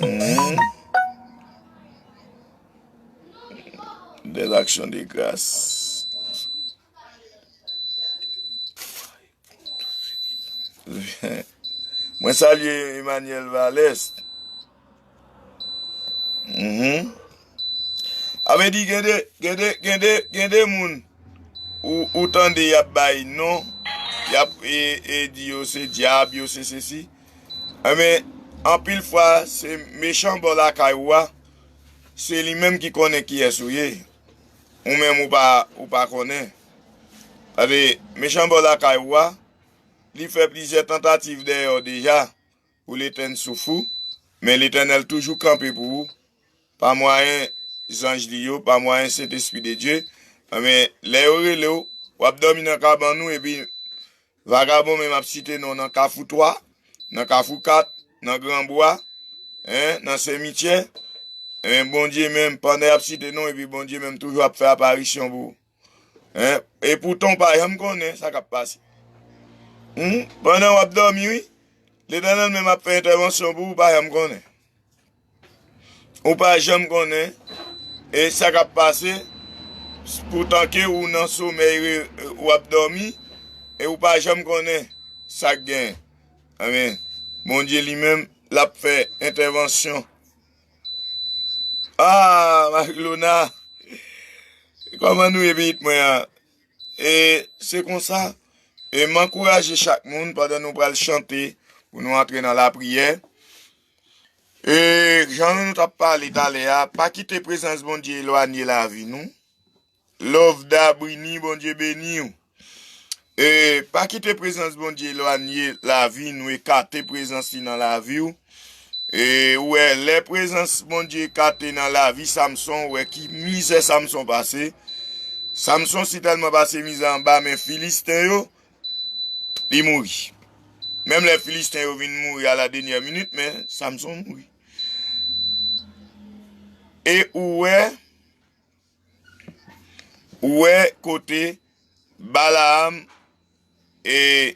Mhm. Des actions de grâce. Mwen salye Emmanuel Valès. Mhm. A vle di, gen de, gen de, gen de, gen de moun ou, ou tande y ap bay non, y ap, e, e di yo se dyab, yo se sesi. Enben, anpil fwa, se mechan bò lakay ou a, se li menm ki konnen kiyès ou ye. Ou menm ou pa, ou pa konnen. Paske mechan bò lakay ou a, li fè plizyè tantativ dèyè w deja pou l etenn souf ou, men Letènèl toujou kanpe pou ou, pa mwayen zanj li yo, pa mwayen Sentespri de Dye. Men, lè yo rele w, w ap dòmi nan kabann ou, epi vagabon menm ap site non w nan Kafou twa, nan Kafou kat, nan Granbwa, en, nan Senmityè. En, Bondye menm, pandan y ap site non w, epi Bondye menm toujou ap fè aparisyon pou ou. En, e poutan w pa janm konnen sa k ap pase. Hmm? Pandan w ap dòmi, wi, Letènèl menm ap fè entèvansyon pou ou, ou pa janm konnen. Ou pa janm konnen, e sa k ap pase, poutan ke ou nan somèy, re-, w ap dòmi, e ou pa janm konnen sa k genyen. Amèn. Bondye li menm, l ap fè entèvansyon. Ah, Marilona, kòman nou ye, pitit mwen an? E se konsa, e m ankouraje chak moun pandan nou pral chante, pou nou antre nan lapriyè. E jan nou t ap pale talè a, pa kite prezans Bondye elwanye lavi nou. Love Dabrini, Bondye beni w. E pa kite prezans Bondye elwanye lavi nou, ekate prezans li nan lavi w. E ou wè, lè prezans Bondye ekate nan lavi Samson, ou wè ki mizè Samson pase. Samson si tèlman pase mizè anba men Filisten yo, li mouri. Menm lè Filisten yo vin mouri a la dènyè minit, men Samson mouri. E ou wè, ou wè kote Balaam, e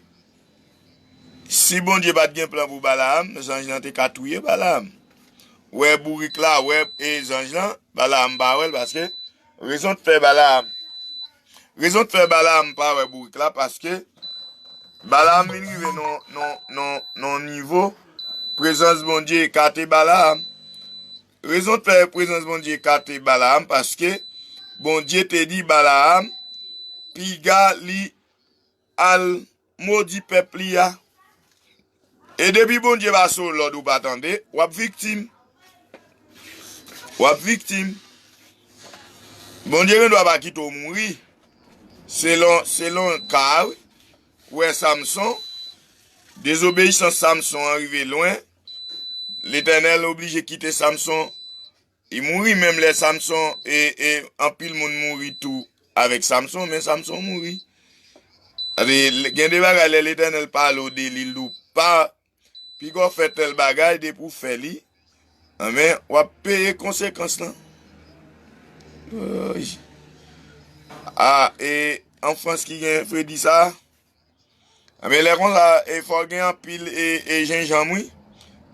si Bondye pa t gen plan pou Balaam, zanj lan te ka touye Balaam. Ou wè bourik la, ou wè, e zanj lan, Balaam pa wè l, paske rezon k fè Balaam, rezon k fè Balaam pa wè bourik la, paske Balaam vin rive nan, nan, nan, nan nivo, prezans Bondye ekate Balaam. Rezon k fè prezans Bondye ekate Balaam, paske Bondye te di Balaam, piga li al modi pèp li a. E depi Bondye pase w lòd ou pa tande, w ap viktim. W ap viktim. Bondye gen dwa pa kite w mouri. Selon, selon ka a, wi. Ou wè Samson, dezobeyisans Samson an rive lwen. Letènèl oblije kite Samson. Li mouri menm lè Samson, e, e anpil moun mouri tou avèk Samson, men Samson mouri. Sa vle di, gen de bagay lè Letènèl pale w de li, l di w pa, piga w fè tèl bagay depi w fè li, anben, w ap peye konsekans lan. Oy. A, e an Frans ki gen fredi sa a? Anben, lè konsa, e fò w gen anpil e, e jenjanm, wi.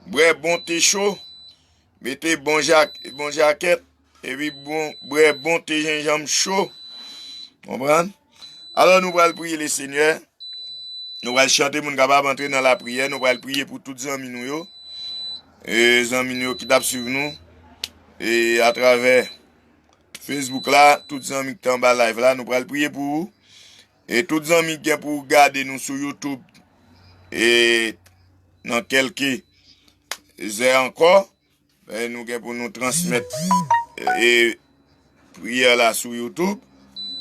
Bwè bon te cho, mete bon jak-, bon jakèt, epi bon, bwè bon te jenjanm cho. Konprann? Alò, nou pral priye Lesenyè. Nou pral chante, moun kapab antre nan lapriyè. Nou pral priye pou tout zanmi nou yo. E zanmi nou yo ki t ap swiv nou. E atravè Facebook la, tout zanmi ki te anba live la, nou pral priye pou ou. E tout zanmi ki gen pou gade nou sou YouTube, e nan kèlke zè ankò, e nou gen pou nou transmèt, e, priyè la sou YouTube.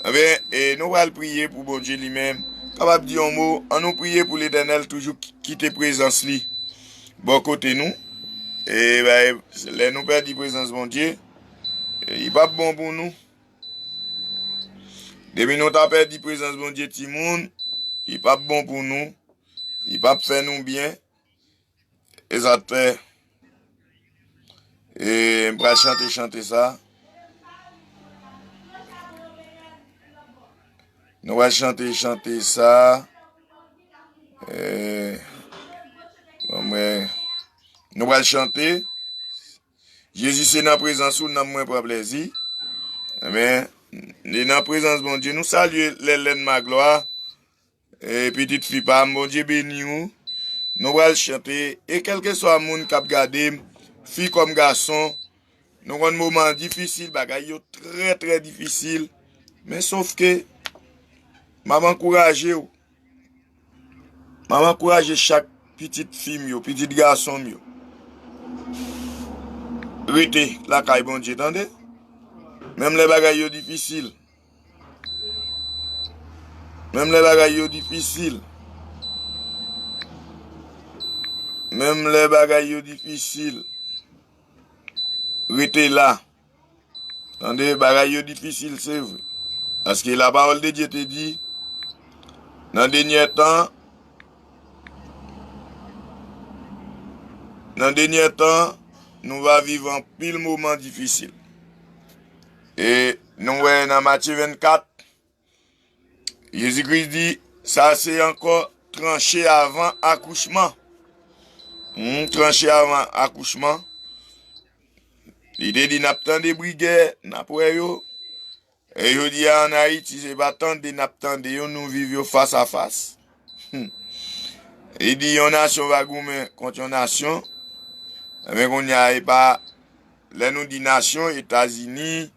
Anben, e nou pral priye pou Bondye li menm kapab di yon mo. Ann nou priye pou Letènèl toujou ki-, kite prezans li bò kote nou. E, bay, lè nou pèdi prezans Bondye, e, li p ap bon pou nou. Depi nou ta pèdi prezans Bondye, timoun, li p ap bon pou nou. Li p ap fè nou byen. E sa t fè, e, m pral chante chante sa. Nou pral chante chante sa. E, bon, mwen, nou pral chante. Jezi, se nan prezans ou nanm mwen pran plezi. Amen. E nan prezans Bondye, nou salye Lèlèn Maglwa, e pitit fi pa m, Bondye beni w. Nou pral chante, e kèlkeswa moun k ap gade m, fi kòm gason, nou konn moman difisil, bagay yo trè, trè difisil. Men sof ke, m ap ankouraje w. M ap ankouraje chak pitit fi m yo, pitit gason m yo. Rete lakay Bondye, tande? Menm lè bagay yo difisil. Menm lè bagay yo difisil. Menm lè bagay yo difisil. Rete la. Tande, bagay yo difisil, se vre. Paske lapawòl de Dye te di, nan dènyè tan, nan dènyè tan, nou va viv anpil moman difisil. E nou wè nan Matye vennkat, Jezi Kris di, sa se ankò tranche avan akouchman. Hmm, tranche avan akouchman. Li te di, n ap tande bri gè, n ap wè yo. E jodi a, ann Ayiti, se pa tande n ap tande yo, nou viv yo fas a fas. Hmm. Li di, yon nasyon va goumen kont yon nasyon. Ebyen, kounye a, e pa, lè nou di nasyon, Etazini,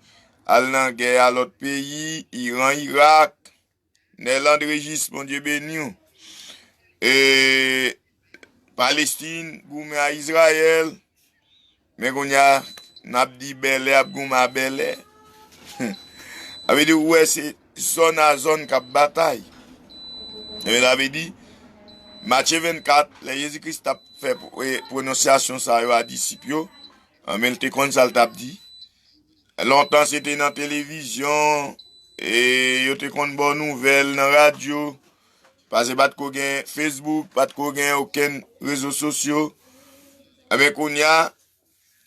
al nan gè a lòt peyi, Iran, Irak, Nèland Rejis, Bondye beni w. E Palestin, goumen a Izrayèl. Men kounye a, n ap di bèlè ap goumen a bèlè. Sa vle di, ou wè, se zòn a zòn k ap batay. Ebyen, sa vle di, Matye vennkat, lè Jezi Kris t ap fè pwononsyasyon sa yo a disip yo, men l te konn sa l t ap di. Lontan se te nan televizyon, e yo te konn ba w nouvèl nan radyo, paske pa t ko gen Facebook, pa t ko gen okenn rezo sosyo. Enben kounye a,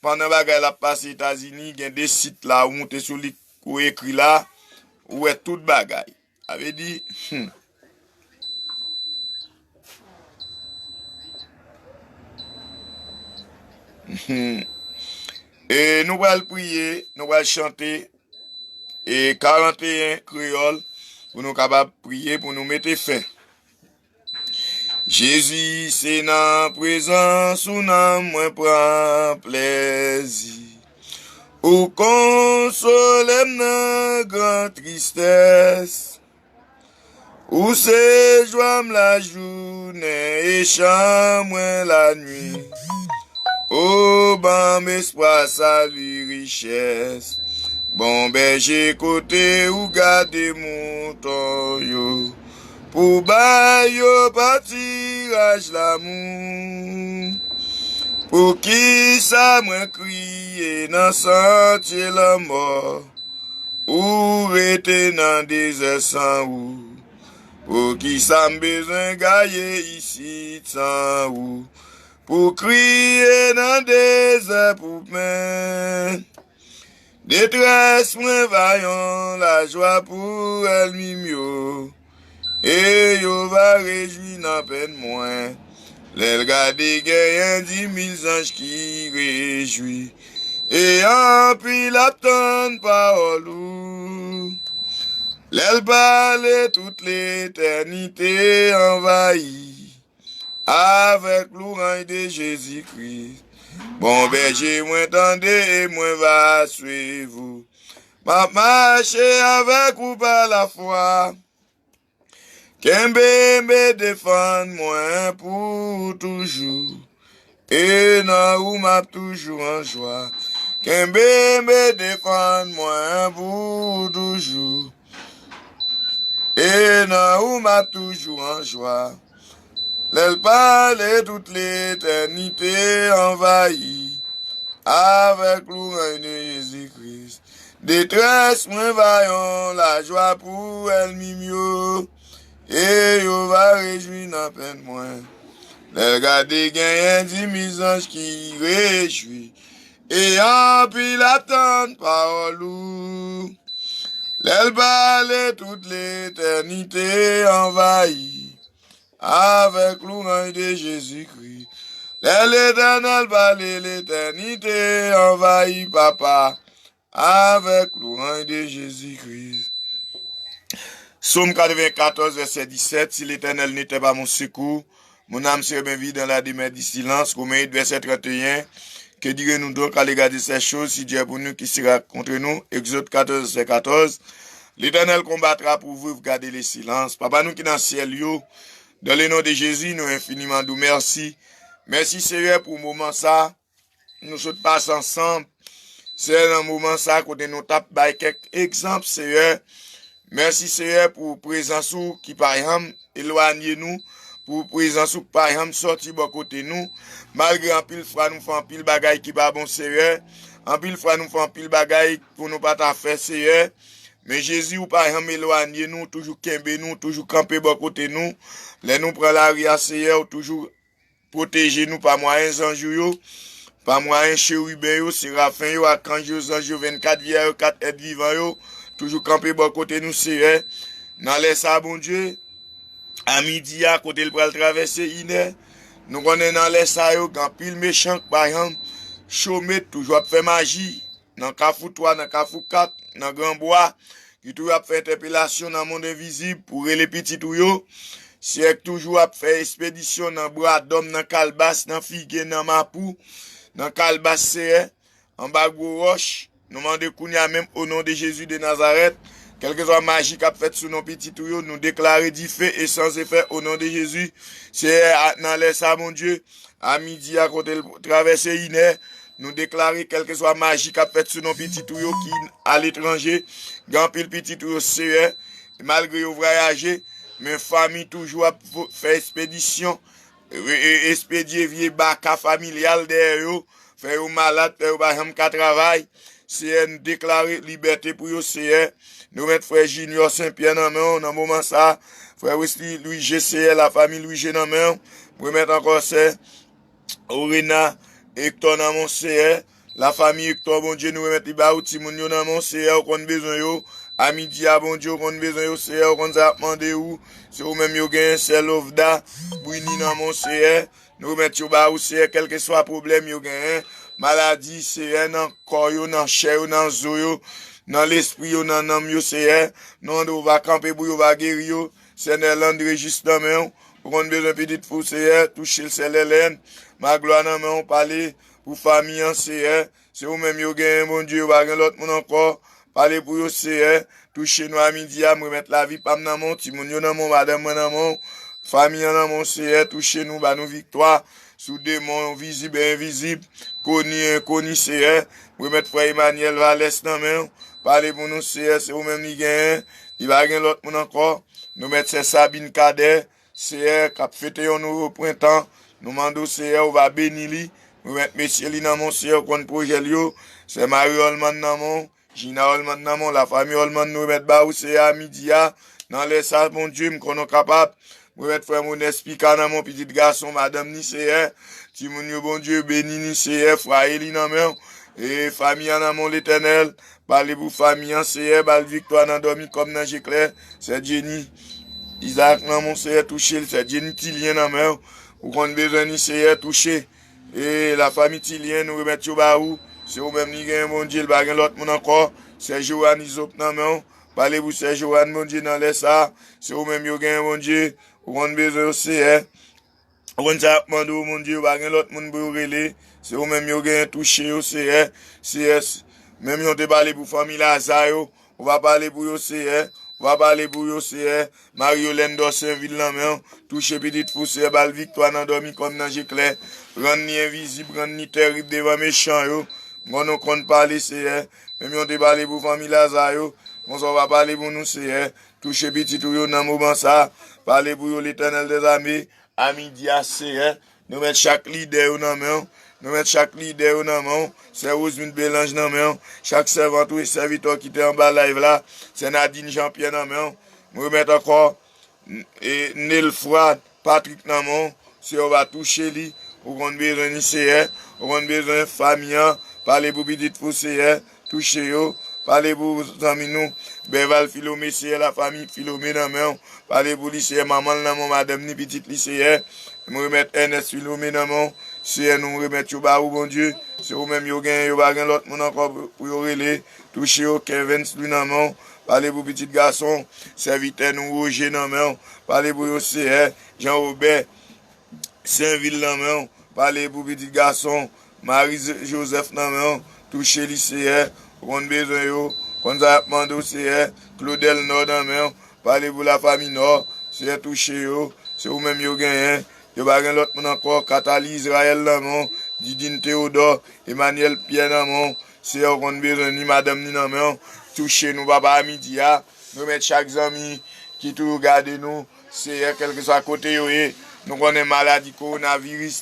pandan bagay la ap pase Etazini, gen de sit la, ou moute sou li, ou ekri la, ou wè tout bagay. Sa vle di, hmm. Hmm. E nou pral priye, nou pral chante, e karanteyen kreyòl, pou nou kapab priye, pou nou mete fen. Jezi, se nan prezans ou nanm mwen pran plèzi. Ou konsole m nan gran tristès. Ou se jwa m lajounen e chan mwen lannuit. O ban m espwa, sali, richès. Bon bèje, kote ou gade mouton yo, pou bay yo patiraj lamou. Poukisa mwen kriye nan santye lanmò? Ou rete nan dezè san ou. Poukisa m bezwen gaye isit san ou? Pou kriye nan dezè pou plen. Detrès mwen va yon lajwa pou ènmi m yo, e yo va rejwi nan pèn mwen. Lè l gade genyen dimil zanj ki rejwi, e anpil ap tann pawòl ou. Lè l pale, tout letènite anvayi avèk louranj de Jezi Kris. Bon bèje, mwen tande e mwen va swiv ou. M ap mache avèk ou pa lafwa. Kenbe m e defann mwen pou ou toujou. E nan ou m ap toujou an jwa. Kenbe m e defann mwen pou ou toujou. E nan ou m ap toujou an jwa. Lè l pale, tout letènite anvayi avèk louranj de Jezi Kris. Detrès mwen va yon lajwa pou ènmi m yo, e yo va rejwi nan pèn mwen. Lè l gade genyen dimil zanj ki rejwi, e anpil ap tann pawòl ou. Lè l pale, tout letènite anvayi avèk louranj de Jezi Kris. Lè Letènèl pale, letènite anvayi, Papa, avèk louranj de Jezi Kris. Sòm katrevenkatòz, vèsè disèt, Si l'Éternel n'était pas mon secours, mon âme serait bien vide dans la demeure du silence. Romains huit, verset trente et un, Que dirons-nous donc à l'égard de ces choses? Si Dieu est pour nous, qui sera contre nous? Exode quatorze, verset quatorze. L'Éternel combattra pour vous, vous gardez le silence. Papa nou ki nan syèl yo, dans le nom de Jésus, nou enfiniman di w mèsi. Mèsi, Seyè, pou moman sa nou sot pase ansanm. Seyè, nan moman sa kote nou t ap bay kèk egzanp, Seyè, mèsi, Seyè, pou prezans ou ki pa janm elwanye nou, pou prezans ou ki pa janm sòti bò kote nou, malgre anpil fwa nou fè anpil bagay ki pa bon, Seyè, anpil fwa nou fè anpil bagay pou nou pa ta fè, Seyè, men Jezi, ou pa janm elwanye nou, ou toujou kenbe nou, ou toujou kanpe bò kote nou. Lè nou pran lari a, Seyè, ou toujou pwoteje nou pa mwayen zanj ou yo, pa mwayen cheriben yo, serafen yo, akanj yo, zanj yo, vennkat vyè yo, kat èt vivan yo, toujou kanpe bò kote nou, Seyè. Nan lè sa, Bondye, a midi a, kote l pral travèse inè, nou konnen nan lè sa yo, gen anpil mechan k pa janm chome, toujou ap fè maji. Nan Kafou twa, nan Kafou kat, nan Granbwa, ki toujou ap fè entèpelasyon nan mond envizib pou rele pitit ou yo. Seyè, ki toujou ap fè espedisyon nan Bwadòm, nan Kalbas, nan Figen, nan Mapou, nan Kalbas, Seyè, anba gwo wòch. Nou mande kounye a menm, o non de Jezi de Nazarèt, kèlkeswa maji k ap fèt sou non pitit ou yo, nou deklare dife e san zefè, o non de Jezi. Seyè, a, nan lè sa, Bondye, a midi a, kote l travèse inè, nou deklare, kèlkeswa maji k ap fèt sou non pitit ou yo ki aletranje, gen anpil pitit ou yo, Seyè, malgre yo vwayaje, Men fanmi toujou ap vo- fè espedisyon, e- e- espedye vye baka familyal dèyè yo, fè yo malad, fè yo pa janm ka travay. Seyè, n deklare libète pou yo, Seyè. Nou met frè Junior Senpyè nan men w nan moman sa a. Frè Wesley Louis G, Seyè, lafanmi Louis G nan men w. Mwen met ankò sè Orena, Hector nan men w, Seyè. Lafanmi Hector, Bondye, nou remet li ba ou. Timoun yo nan men w, Seyè, ou konn bezwen yo. A midi a, Bondye, ou konn bezwen yo, Seyè, ou konn sa y ap mande ou. Se ou menm yo genyen, sè Lovda, Brini nan men w, Seyè. Nou remet yo ba ou, Seyè, kèlkeswa pwoblèm yo genyen. Maladi, Seyè, nan kò yo, nan chè yo, nan zo yo, nan lespri yo, nan nanm yo, Seyè. Nou mande ou va kanpe pou yo, va geri yo. Sè Nerlandre jis nan men w. Ou konn bezwen pitit fi w, Seyè, touche l, sè Lèlèn. Maglwa nan men w, pale pou fanmi an, Seyè. Se ou menm yo genyen, Bondye, yo pa gen lòt moun ankò. Pale pou yo, Seyè. Touche nou a midi a, m remet lavi pa m nan men w, timoun yo nan men w, madanm mwen nan men w. Fanmi an nan men w, Seyè, touche nou, ba nou viktwa sou demon vizib e envizib, koni e enkoni, Seyè. M remet frè Emmanuel Valès nan men w. Pale pou nou, Seyè, se ou menm li genyen. Li pa gen lòt moun ankò. Nou met sè Sabine Cadet, Seyè, k ap fete yon nouvo prentan. Nou mande w, Seyè, ou va beni li. Nou remet mesye li nan men w, Seyè, ou konn pwojè l yo. Sè Marie Holman nan men w, Gina Holman nan men w, lafanmi Holman nou remet ba ou, Seyè, a midi a. Nan lè sa, Bondye, m konnen w kapab. M remet frè Monès Pika nan men w, pitit gason, madanm ni, Seyè. Timoun yo, Bondye, beni ni, Seyè, fwaye li nan men w. E fanmi an nan men w, Letènèl. Pale pou fanmi an, Seyè, ba l viktwa nan dòmi kòm nan je klè. Sè Jenny Isaac nan men w, Seyè, touche l. Sè Jenny Tilyen nan men w. Ou konn bezwen ni, Seyè, touche. E lafanmi Tilyen, nou remet yo ba ou. Se ou menm li genyen, Bondye, li pa gen lòt moun ankò. Sè Joanne Isop nan men w. Pale pou sè Joanne, Bondye, nan lè sa a. Se ou menm yo genyen, Bondye. Ou konn bezwen yo, Seyè. Ou konn sa y ap mande w, Bondye, yo pa gen lòt moun pou yo rele. Se ou menm yo genyen, touche yo, Seyè. Seyè, s- menm jan w te pale pou fanmi Laza yo, ou va pale pou yo, Seyè. Ou va pale pou yo, Seyè. Marie Yolène Dorsenville nan men w. Touche pitit fi w, Seyè, ba l viktwa nan dòmi kòm nan je klè. Rann li envizib, rann li tèrib devan mechan yo. M konnen w konn pale, Seyè. Menm jan w te pale pou fanmi Laza yo, konsa w va pale pou nou, Seyè. Touche pitit ou yo nan moman sa a. Pale pou yo, Letènèl dèzame. A midi a, Seyè, nou met chak lidè yo nan men w. Nou met chak lidè yo nan men w. Sè Rosemond Belange nan men w. Chak sèvant ou e sèvitè w ki te anba live la. Sè Nadine Jean Pierre nan men w. Mwen remet ankò, e, Nelfra Patrick nan men w. Seyè, ou va touche li. Ou konn bezwen li, Seyè. Ou konn bezwen fanmi an. Pale pou pitit fi w, Seyè. Touche yo. Pale pou zanmi nou, Bèval Filome, Seyè, lafanmi Filome nan men w. Pale pou li, Seyè, manman l nan men w, madanm ni, pitit li, Seyè. M remet Ernest Filome nan men w. Seyè, nou remet yo ba ou, Bondye. Se ou menm yo genyen, yo pa gen lòt moun ankò pou pou yo rele. Touche yo, Kevens Louis nan men w. Pale pou pitit gason w, sèvitè nou Roger nan men w. Pale pou yo, Seyè, Jean Robert Senvil nan men w. Pale pou pitit gason w, Marie Joseph nan men w. Touche li, Seyè. Ou konn bezwen yo. Konn sa y ap mande w, Seyè. Claudel Nò nan men w. Pale pou lafanmi Nò. Seyè, touche yo. Se ou menm yo genyen. Yo pa gen lòt moun ankò. Kathalie Israël nan men w. Didine Théodore. Emmanuel Pierre nan men w. Seyè, ou konn bezwen ni madanm ni nan men w. Touche nou, papa, a midi a. Nou remet chak zanmi ki toujou gade nou, Seyè, kèlkeswa kote yo ye. Nou konnen maladi kowonaviris,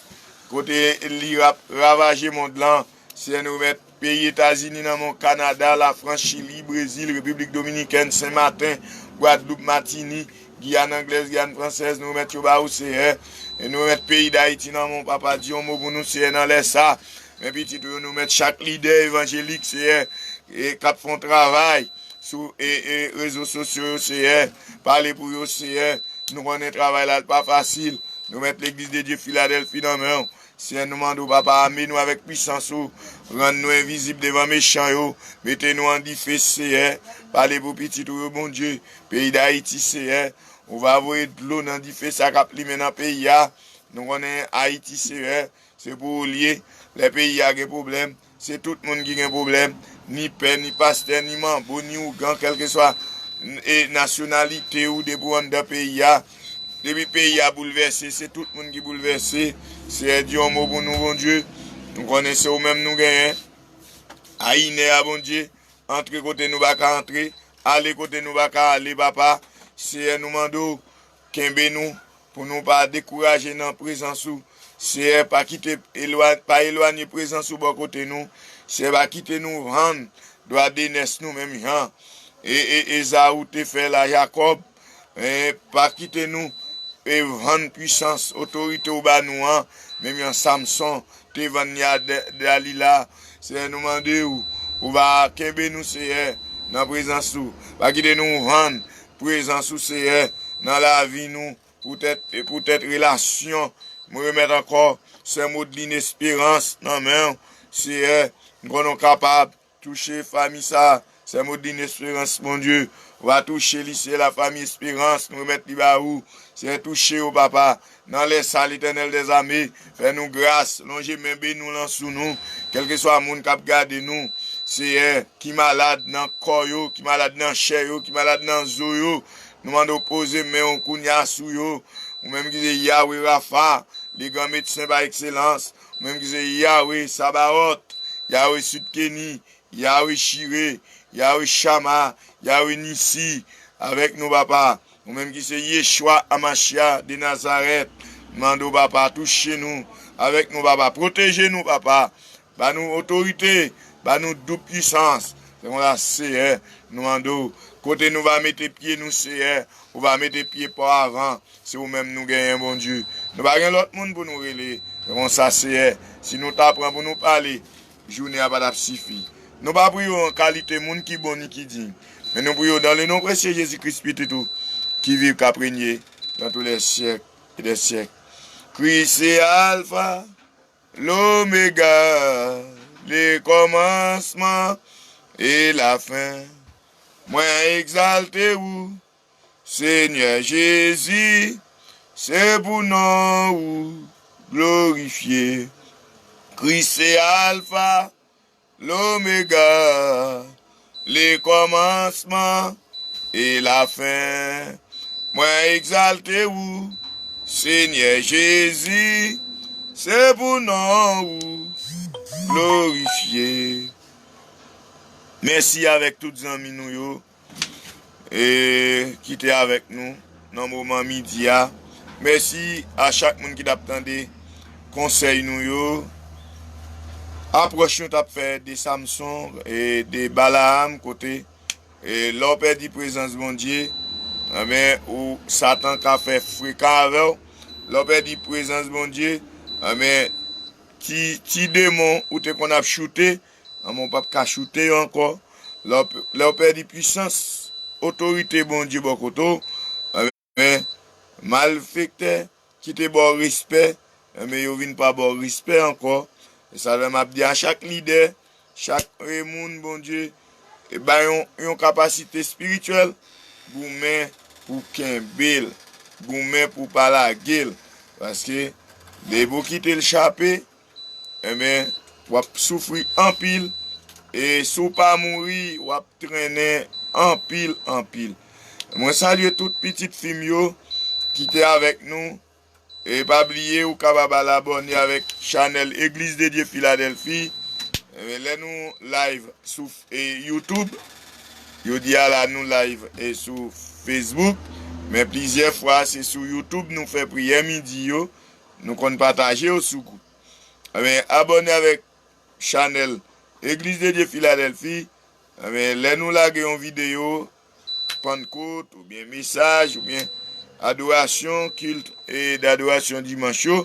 kote li rap ravaje mond lan. Seyè, nou remet peyi Etazini nan men w, Kanada, Lafrans, Chili, Brezil, Repiblik Dominikèn, Sen Maten, Gwadloup, Matini, Giyàn Anglèz, Giyàn Fransèz, nou remet yo ba ou, Seyè. E nou remet peyi Dayiti nan men w, papa, di yon mo pou nou, Seyè, nan lè sa. Men pitit ou yo, nou remet chak lidè evanjelik, Seyè, e k ap fè yon travay sou e, e, rezo sosyo yo, Seyè. Pale pou yo, Seyè. Nou konnen travay la, l pa fasil. Nou remet Legliz de Dye Filadèlfi nan men w. Seyè, nou mande w, papa, ame nou avèk pisans ou. Rann nou envizib devan mechan yo. Mete nou an dife, Seyè. Pale pou pitit ou yo, Bondye. Peyi Dayiti, Seyè. Ou va voye dlo nan dife sa k ap limen nan peyi a. Nou konnen Ayiti, Seyè, se pou ou l ye. Lè peyi a gen pwoblèm, se tout moun ki gen pwoblèm. Ni pè, ni pastè, ni manbo, ni ougan, kèlkeswa, e, nasyonalite ou, depi w anndan peyi a. Depi peyi a boulvèse, se tout moun ki boulvèse. Seyè, di yon mo pou nou, Bondye. Nou konnen se ou menm nou genyen. A inè a, Bondye, antre kote nou pa ka antre, ale kote nou pa ka ale, papa. Seyè, nou mande w, kenbe nou, pou nou pa dekouraje nan prezans ou. Seyè, pa kite elwa-, pa elwanye prezans ou bò kote nou. Seyè, pa kite nou vann dwa denès nou menm jan e, e Ezaou te fè l a Jakòb. E pa kite nou e vann pwisans, otorite ou ba nou an, menm jan Samson te vann li a Da-, Dalila. Seyè, nou mande ou, ou va kenbe nou, Seyè, nan prezans ou. Pa kite nou vann prezans ou, Seyè, nan lavi nou, poutèt, e poutèt relasyon. Mwen remèt ankò Sè Modeline Esperans nan men w, Seyè, m konnen w kapab touche fanmi sa, Sè Modeline Esperans, Bondye, w a touche li, Seyè, lafanmi Esperans, nou remèt li ba ou. Seyè, touche yo, papa. Nan lè sa, Letènèl dèzame, fè nou gras, lonje men beni w lan sou nou, kèlkeswa moun k ap gade nou, Seyè, ki malad nan kò yo, ki malad nan chè yo, ki malad nan zo yo, nou mande w poze men w kounye a sou yo, ou menm ki se Yahweh Rapha, le gran medsen pa ekselans, ou menm ki se Yahweh Sabaot, Yahweh Tsidkenu, Yahweh Jireh, Yahweh Shammah, Yahweh Nissi, avèk nou, papa. Ou menm ki se Yeshua Amashia de Nazarèt, mande w, papa, touche nou, avèk nou, papa, pwoteje nou, papa. Ba nou otorite, ba nou doub pwisans. Se konsa, Seyè, nou mande w, kote nou va mete pye nou, Seyè, ou va mete pye pa w avan. Se ou menm nou genyen, Bondye. Nou pa gen lòt moun pou nou rele. Se konsa, Seyè, si nou ta pran pou nou pale, jounen an pa t ap sifi. Nou pa priye w an kalite moun ki bon ni ki diy, men nou priye w dans le nom précieux Jésus-Christ, Pitit ou, ki viv, k ap renye dans tous les siècles et des siècles. Kris se Alfa, Lomega, le kòmansman e lafen. Mwen egzalte ou, Senyè Jezi, se pou non ou glorifye. Kris se Alfa, Lomega, le kòmansman e lafen. Mwen egzalte ou, Senyè Jezi, se pou non ou glorifye. Mèsi avèk tout zanmi nou yo e, ki te avèk nou nan moman midi a. Mèsi a chak moun ki t ap tande konsèy nou yo. Apwòch nou t ap fè de Samson e de Balaam, kote, e, lè w pèdi prezans Bondye, enben, ou, Satan ka fè frekan avè w. Lè w pèdi prezans Bondye, enben, ti, ti demon ou te konn ap choute, anben, w p ap ka choute yo ankò. Lè w, lè w pèdi pwisans, otorite Bondye bò kote w, enben, malfektè ki te ba w respè, enben, yo vin pa ba w respè ankò. E sa fè m ap di a chak lidè, chak, e, moun Bondye, e, bay yon, yon kapasite espirityèl, goumen pou kenbe l, goumen pou pa lage l. Paske, depi w kite l chape, enben, w ap soufri anpil. E si w pa mouri, w ap trennen anpil, anpil. Mwen salye tout pitit fi m yo ki te avèk nou. E pa bliye, ou kapab al abòne avèk chanèl Église de Dieu Philadelphie. Enben, lè nou live sou, e, YouTube, yo di a la nou live, e, sou Facebook. Men plizyè fwa, se sou YouTube nou fè priyè midi yo. Nou konn pataje yo sou gwoup. Enben, abòne avèk chanèl Église de Dieu Philadelphie. Enben, lè nou lage yon videyo Pannkot, oubyen mesaj, oubyen adorasyon, kilt e dadorasyon dimanch yo,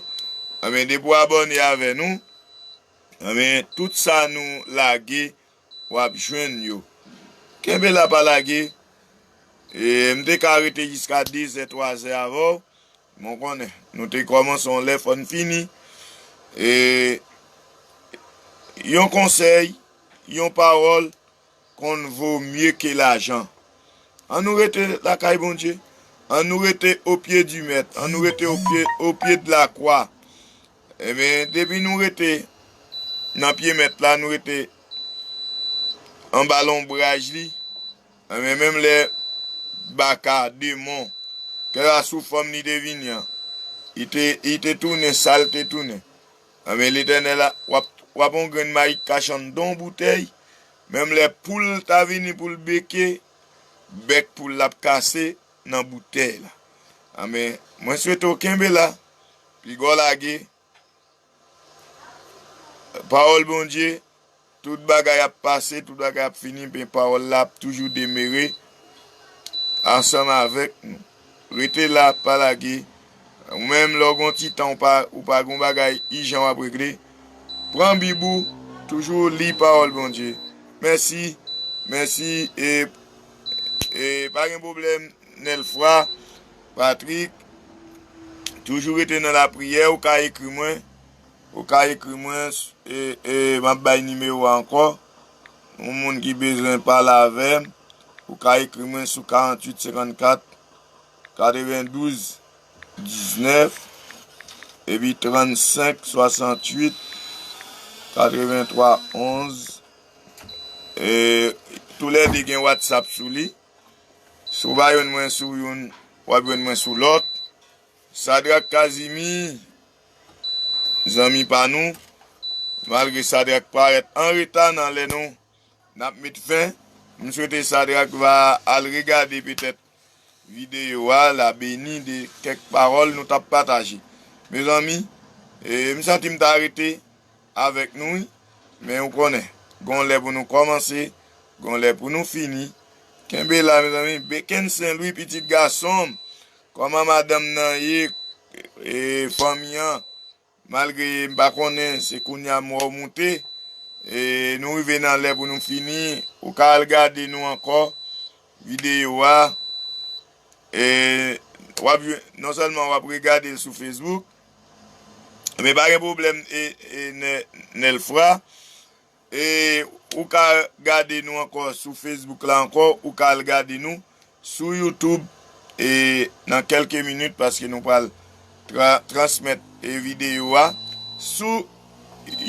enben, depi w abòne avè nou, enben, tout sa nou lage, w ap jwenn yo. Kenbe la, pa lage. E, m te ka rete jiska de zè, twa zè avè w. Bon, konnen, nou te kòmanse yon lè, fò n fini. E, yon konsèy, yon pawòl konn vo mye ke lajan. Ann nou rete lakay Bondye. Ann nou rete au pied du Maître. Ann nou rete au pied, au pied de la croix. Enben, depi nou rete nan pye Mèt la, nou rete anba lonbraj li, enben, menm lè baka, demon, kèlkeswa sou fòm li te vini an, li te, li te tounen sa l te tounen. Enben, Letènèl la, w ap, w ap yon grenn mayi k kache anndan yon boutèy, menm lè poul ta vini pou l beke, bèk poul la ap kase nan boutèy la. Anben, mwen swete w kenbe la. Piga w lage. Pawòl Bondye, tout bagay ap pase, tout bagay ap fini, men pawòl la ap toujou demere ansanm avèk nou. Rete la, pa lage. Ou menm, lè w gen yon ti tan, ou pa, ou pa gen yon bagay ijan w ap regle, pran Bib ou, toujou li pawòl Bondye. Mèsi, mèsi, e, e pa gen pwoblèm, Nelfra, Patrick, toujou rete nan lapriyè, ou ka ekri mwen, ou ka ekri mwen, e, e, m ap bay nimewo a ankò. Yon moun ki bezwen pale avè m, ou ka ekri mwen sou karanntuit senkannkat katrevendouz diznèf, epi trannsenk swasanntuit katreventwa onz. E, toulède gen WhatsApp sou li. Si w pa jwenn mwen sou youn, w ap jwenn mwen sou lòt. Sadrak Kazimi, zanmi pa nou, malgre Sadrak parèt an reta nan lè nou, n ap met fen. M swete Sadrak va al regade petèt videyo a, l a beni de kèk pawòl nou t ap pataje. Mezanmi, e, m santi m ta rete avèk nou, wi. Men ou konnen, gon lè pou nou kòmanse, gon lè pou nou fini. Kenbe la, mezanmi. Beken Sen Lwi, pitit gason m, kòman madanm nan ye, e, fanmi an, malgre m pa konnen, se kounye a m wè w moute, e, nou rive nan lè pou nou fini, ou ka al gade nou ankò, videyo a, e, w ap jwenn, non sèlman w ap regade l sou Facebook, men pa gen pwoblèm, e, e, Nè-, Nelfra. E ou ka gade nou ankò sou Facebook la ankò, ou ka al gade nou sou YouTube, e nan kèlke minit, paske nou pral tra-, transmèt, e, videyo a sou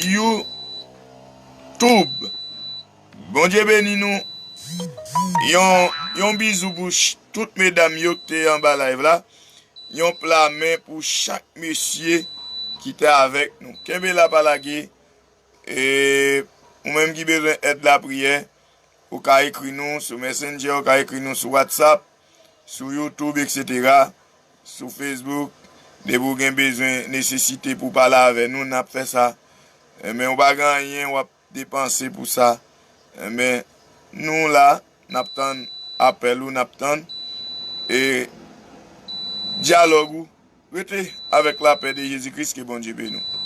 YouTube. Bondye beni nou. Yon, yon bizou pou ch-, tout medam yo ki te anba live la. Yon pla men pou chak mesye ki te avèk nou. Kenbe la, pa lage. E ou menm ki bezwen èd lapriyè, ou ka ekri nou sou Messenger, ou ka ekri nou sou WhatsApp, sou YouTube, et cetera, sou Facebook. Depi w gen bezwen, nesesite pou pale avè nou, n ap fè sa. Enben, ou pa gen anyen w ap depanse pou sa. Enben, nou la, n ap tann apèl ou, n ap tann, e, dyalòg ou. Rete avèk lapè de Jezi Kris, ke Bondye beni w.